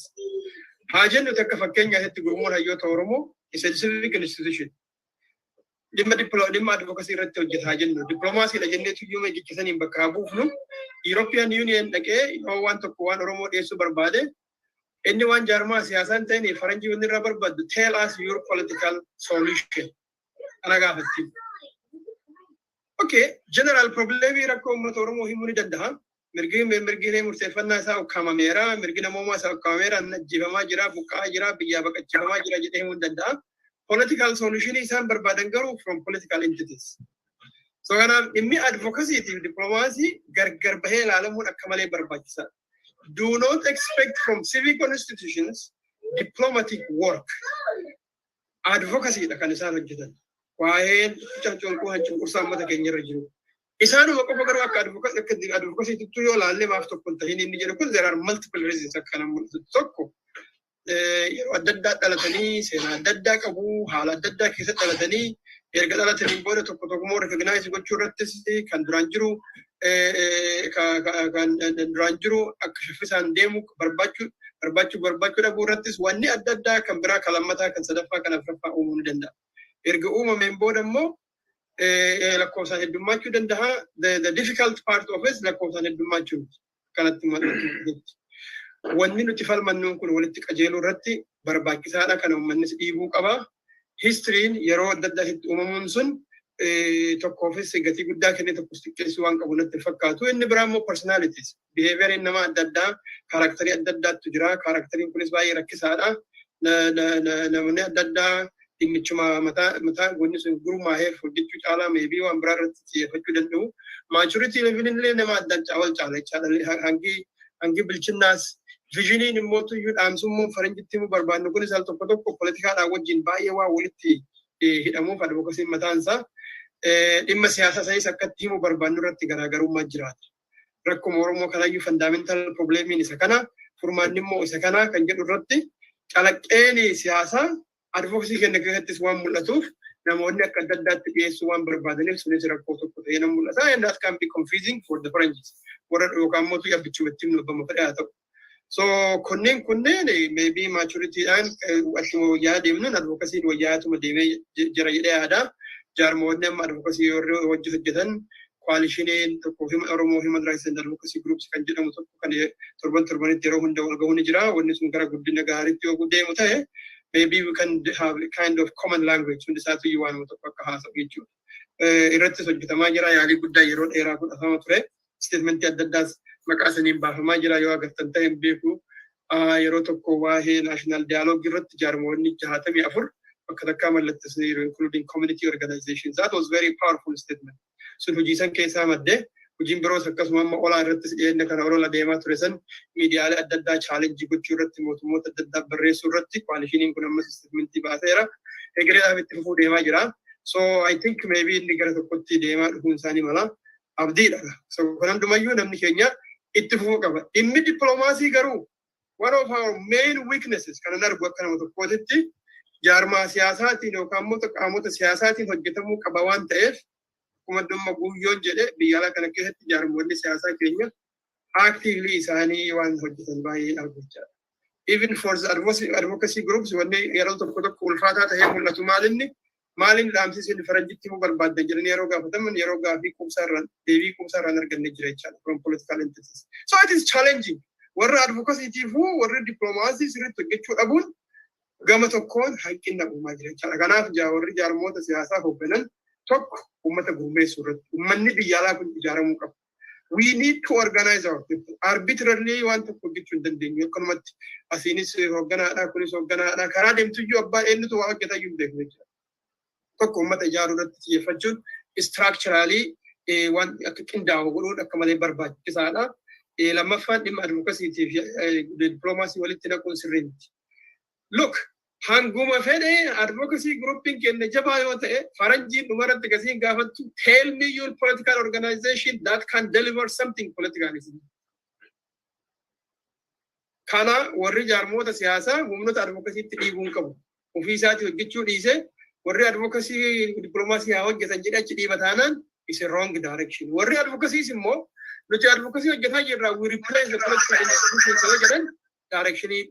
Haa jennu, takka fakkeenyaatti, gurmuun hayyoota Oromoo is a civic institution. Dhimma advocacy irratti hojjeta haa jennu. Diplomaasiidha jennee tuyyuu jechisaniin bakka haa buufnu. European Union dhaqee yoo waan tokko waan Oromoo dhiyeessuu barbaade, inni waan jaarmaa siyaasaa hin ta'in faranjii wanni irraa barbaaddu, "Tell us your political solution." Kana gaafatti. Okay, general problemii rakkoo uummata Oromoo himuu ni danda'a. Mirgi murteeffannaa isaa ukkaamameera, mirgi namoomaa isaa ukkaamameera, ajjeefamaa jira, buqqa'aa jira, biyyaa baqachiifamaa jira jedhee himuu ni danda'a. Political solution isaan barbaadan garuu from political entities. So kanaaf dhimmi advocacy fi diplomaasii gargar bahee ilaalamuun akka malee barbaachisaadha. Do not expect from civic institutions diplomatic work. Advocacy dha kan isaan hojjetan. Waa'een cunqursaa cunqursaa uummata keenya irra jiru. Isaanuma qofa garuu akka advocacytti yoo ilaalle maaf tokko hin tahin inni jedhu kun, there are multiple reasons akka nama mul'atu. Tokko, yeroo adda addaa dhalatanii, seenaa adda addaa qabu, haala adda addaa keessa dhalatanii, erga dhalatanii booda tokko tokko immoo recognize gochuu irrattis kan duraan jiru akka shaffisaan deemu barbaachuu barbaachuu barbaachuu dhabuu irrattis wanni adda addaa kan biraa, kan lammataa, kan sadaffaa, kan afuraffaa uumuu ni danda'a. Erga uumameen booda immoo lakkoofsaan heddummaachuu danda'a. The difficult part of it lakkoofsaan heddummaachuu kanatti mul'atu. Wanni nuti falmannuun kun walitti qajeeluu irratti barbaachisaadha. Kana uummannis dhiibuu qaba. Historyn yeroo adda addaa itti uumamuun sun tokkoofis gatii guddaa kennee tokkos xiqqeessuu waan qabu natti fakkaatu. Inni biraa immoo personalities. Behavioriin nama adda addaa, characterii adda addaatu jira. Characteriin kunis baay'ee rakkisaadha. Namni adda addaa dhimmichuma mataa mataa wanni sun gurmaa'eef hojjechuu caalaa maybe waan biraa irratti xiyyeeffachuu danda'u. Maturity level illee nama addaan wal caala jechaadha. Hangi bilchinnaas, visioniin immoo tuyyuu dhaamsummoo faranjitti himuu barbaannu kunis al tokko tokko poolitikaadhaan wajjin baay'ee waa walitti hidhamuuf, advocacyn mataan isaa dhimma siyaasaa sanis akkatti himuu barbaannu irratti garaagarummaa jiraata. Rakkuma Oromoo kanayyuu fundamental problemiin isa kana, furmaanni immoo isa kana kan jedhu irratti calaqqeen siyaasaa advocacy keenya keessattis waan mul'atuuf, namoonni akka adda addaatti dhiyeessuu waan barbaadaniif, sunis rakkoo tokko ta'ee nan mul'ata. And that can be confusing for the Faranjis. Warra yookaan immoo abbichumatti himnu abbama fedhe haa ta'u. So kunneen maybe maturityidhaan achuma wayyaa deemnuun advocacyn wayyaatuma deemee jira jedhee yaada. Jaarmoonni amma advocacy warri hojii hojjetan, coalitioniin tokko Oromoo Human Rights and Advocacy Groups kan jedhamu tokko kan torban torbanitti yeroo hunda wal gahuu ni jira. Wanni sun gara guddina gaariitti yoo deemu ta'e, maybe we can have a kind of common language, hundi isaatu iyyuu waanuma tokko akka haasa'u jechuudha. Irrattis hojjetamaa jira, yaalii guddaa yeroo dheeraa godhatama ture. Statementii adda addaas maqaa saniin baafamaa jira, yoo agartan ta'e hin beeku. Yeroo tokko waa'ee national dialogue irratti jaarmoonni 64 bakka takkaa mallatteessaniiru, including community organizations. That was very powerful statement. Sun hojii san keessaa maddee, hojiin biroos akkasuma amma olaa irrattis dhiyeenya kana olola deemaa ture san miidiyaalee adda addaa challenge gochuu irratti, mootummoota adda addaa barreessuu irratti coalitioniin kun ammas statementii baaseera. Egereedhaaf itti fufuu deemaa jira. So I think maybe inni gara tokkotti deemaa dhufuun isaanii mala. Abdiidha. So kan hundumayyuu namni keenya itti fufuu qaba. Dhimmi dippiloomaasii garuu, one of our main weaknesses kan argu akka nama tokkootitti, jaarmaa siyaasaatiin yookaan immoo qaamota siyaasaatiin hojjetamuu qaba waan ta'eef, akkuma dhimma Guyyoon jedhe, biyya alaa kana keessatti jaarmoonni siyaasaa keenya actively isaanii waan hojjetan baay'ee argu jechaadha. Even for the advocacy groups, wanni yeroo tokko tokko ulfaataa ta'ee mul'atu maal inni Maaliin dhaamsisuun faranjitti himuu barbaaddan jedhanii yeroo gaafataman, yeroo gaafii quubsaa irraan deebii quubsaa irraan arganne jira jechaadha from political entities. So it is challenging. Warra advocacytiifuu warri dippiloomaasii sirriitti hojjechuu dhabuun gama tokkoon hanqina uumaa jira jechaadha. Kanaaf warri jaarmoota siyaasaa hoogganan tokko uummata gurmeessuu irratti uummanni biyya alaa kun ijaaramuu qaba. We need to organize our people. Arbitrarily waan tokko hojjechuu hin dandeenyu. Akkanumatti asiinis hoogganaadha, kunis hoogganaadha. Karaa deemtuyyuu abbaa eenyutu waa hojjetaa iyyuu hin beeknu jechuudha. Tokko uummata ijaaruu irratti xiyyeeffachuun, structurally waan akka qindaa'u godhuun akka malee barbaachisaadha. Lammaffaan, dhimma advocacytii fi dippiloomaasii walitti naquun sirrii miti. Look, hanguma fedhe advocacy groupiin keenya jabaa yoo ta'e, faranjiin dhumarratti gasiin gaafattu, "Tell me your political organization that can deliver something politically." Kana warri jaarmoota siyaasaa humnoota advocacytti dhiibuu hin qabu. Ofii isaatii hojjechuu dhiisee warri advocacy dippiloomaasii haa hojjetan jedhee achi dhiiba taanaan is a wrong direction. Warri advocacyis immoo nuti advocacy hojjetaa jirra, we replace the political institutions yoo jedhan, directionii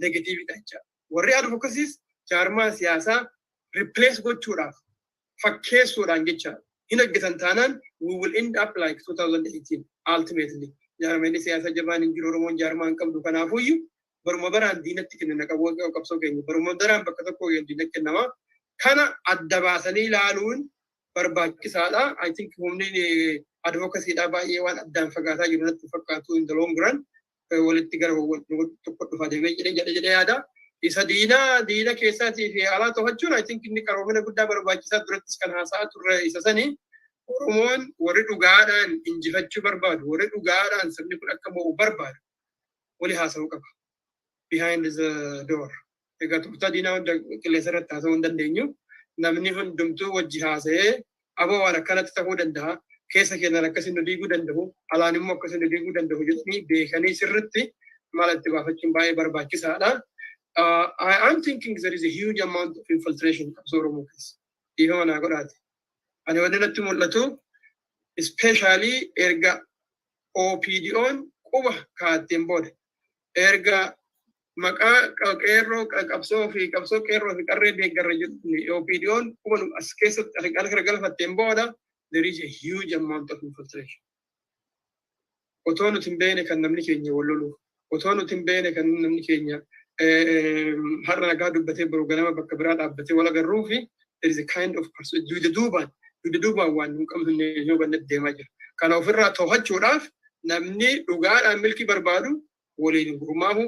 negative dha jecha. Warri advocacyis jaarmaa siyaasaa replace gochuudhaaf fakkeessuudhaan jecha hin hojjetan taanaan, we will end up like 2018 ultimately. Jaarmeenni siyaasaa jabaan hin jiru, Oromoon jaarmaa hin qabdu, kanaafuyyuu baruma baraan diinatti kennina qabsoo keenya, baruma baraan bakka tokko diinatti kennama. Kana adda baasanii ilaaluun barbaachisaadha. I think humni advocacydha baay'ee waan addaan fagaataa jiru natti fakkaatu, in the long run walitti gara tokko dhufa deemee jedhee yaada. Isa diinaa diina keessaatii fi alaa to'achuun, I think inni qaroomina guddaa barbaachisaa durattis kan haasa'aa turre isa sanii. Oromoon warri dhugaadhaan injifachuu barbaadu, warri dhugaadhaan sabni kun akka mo'u barbaadu wali haasa'uu qaba. Behind the door. Egaa tooftaa diinaa hunda qilleensa irratti haasa'uu hin dandeenyu. Namni hundumtuu wajji haasa'ee, aboo waan akkanatti ta'uu danda'a. Keessa keenyan akkasiin nu diiguu danda'u, alaan immoo akkasiin nu diiguu danda'u jedhanii beekanii sirritti mala itti baafachuun baay'ee barbaachisaadha. I am thinking there is a huge amount of infiltration qabsoo Oromoo keessa. Dhiifama naa godhaati. Ani wanni natti mul'atu, especially erga OPDO'n quba kaa'atteen booda, erga maqaa qeerroo qabsoo fi qabsoo qeerroo fi qarree deeggarra jedhu OPDO'n quba as keessatti harka galfatteen booda, there is a huge amount of infiltration. Otoo nuti hin beekne kan namni keenya wal lolu, otoo nuti hin beekne kan namni keenya har'a nagaa dubbatee boru ganama bakka biraa dhaabbatee wal agarruu fi there is a kind of dugda duubaan waan hin qabne yoo banne deemaa jira. Kana ofirraa to'achuudhaaf namni dhugaadhaan milkii barbaadu waliin gurmaahu,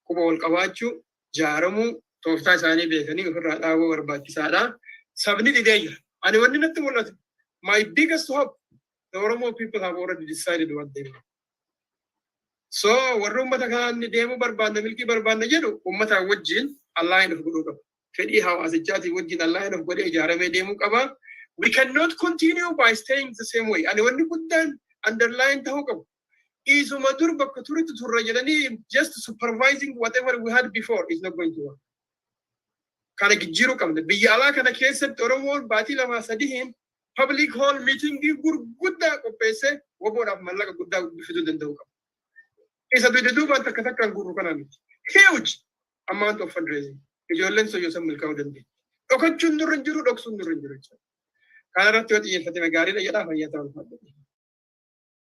quba wal qabaachuu, jaaramuu, tooftaa isaanii beekanii ofirraa dhaabuu barbaachisaadha. Sabni didee jira. Ani wanni natti mul'atu, my biggest hope, the Oromo people have already decided what they want. So warri uummata kanaan deemuu barbaadna, milkii barbaadna jedhu, uummata wajjin align of godhuu qaba. Fedhii hawaasichaatiin wajjin align of godhee ijaaramee deemuu qaba. We cannot continue by staying the same way. Ani wanni guddaan underline ta'uu qabu. Isuma dur bakka turitti turre jedhanii just supervising whatever we had before is not going to work. Kana jijjiiruu qabna. Biyya alaa kana keessatti Oromoon baatii 2 sadiin public hall meetingii gurguddaa qopheessee WBOdhaaf mallaqa guddaa fiduu danda'u qaba. Isa dugda duubaan takka takkaan gurru kana miti. Huge amount of fundraising. Ijoolleen soyyoosan milkaa'uu dandeenya. Dhokachuun nurra hin jiru, dhoksuun nurra hin jiru jechuudha. Kana irratti yoo xiyyeeffatame gaariidha jedhaa, fayyaa ta'uu.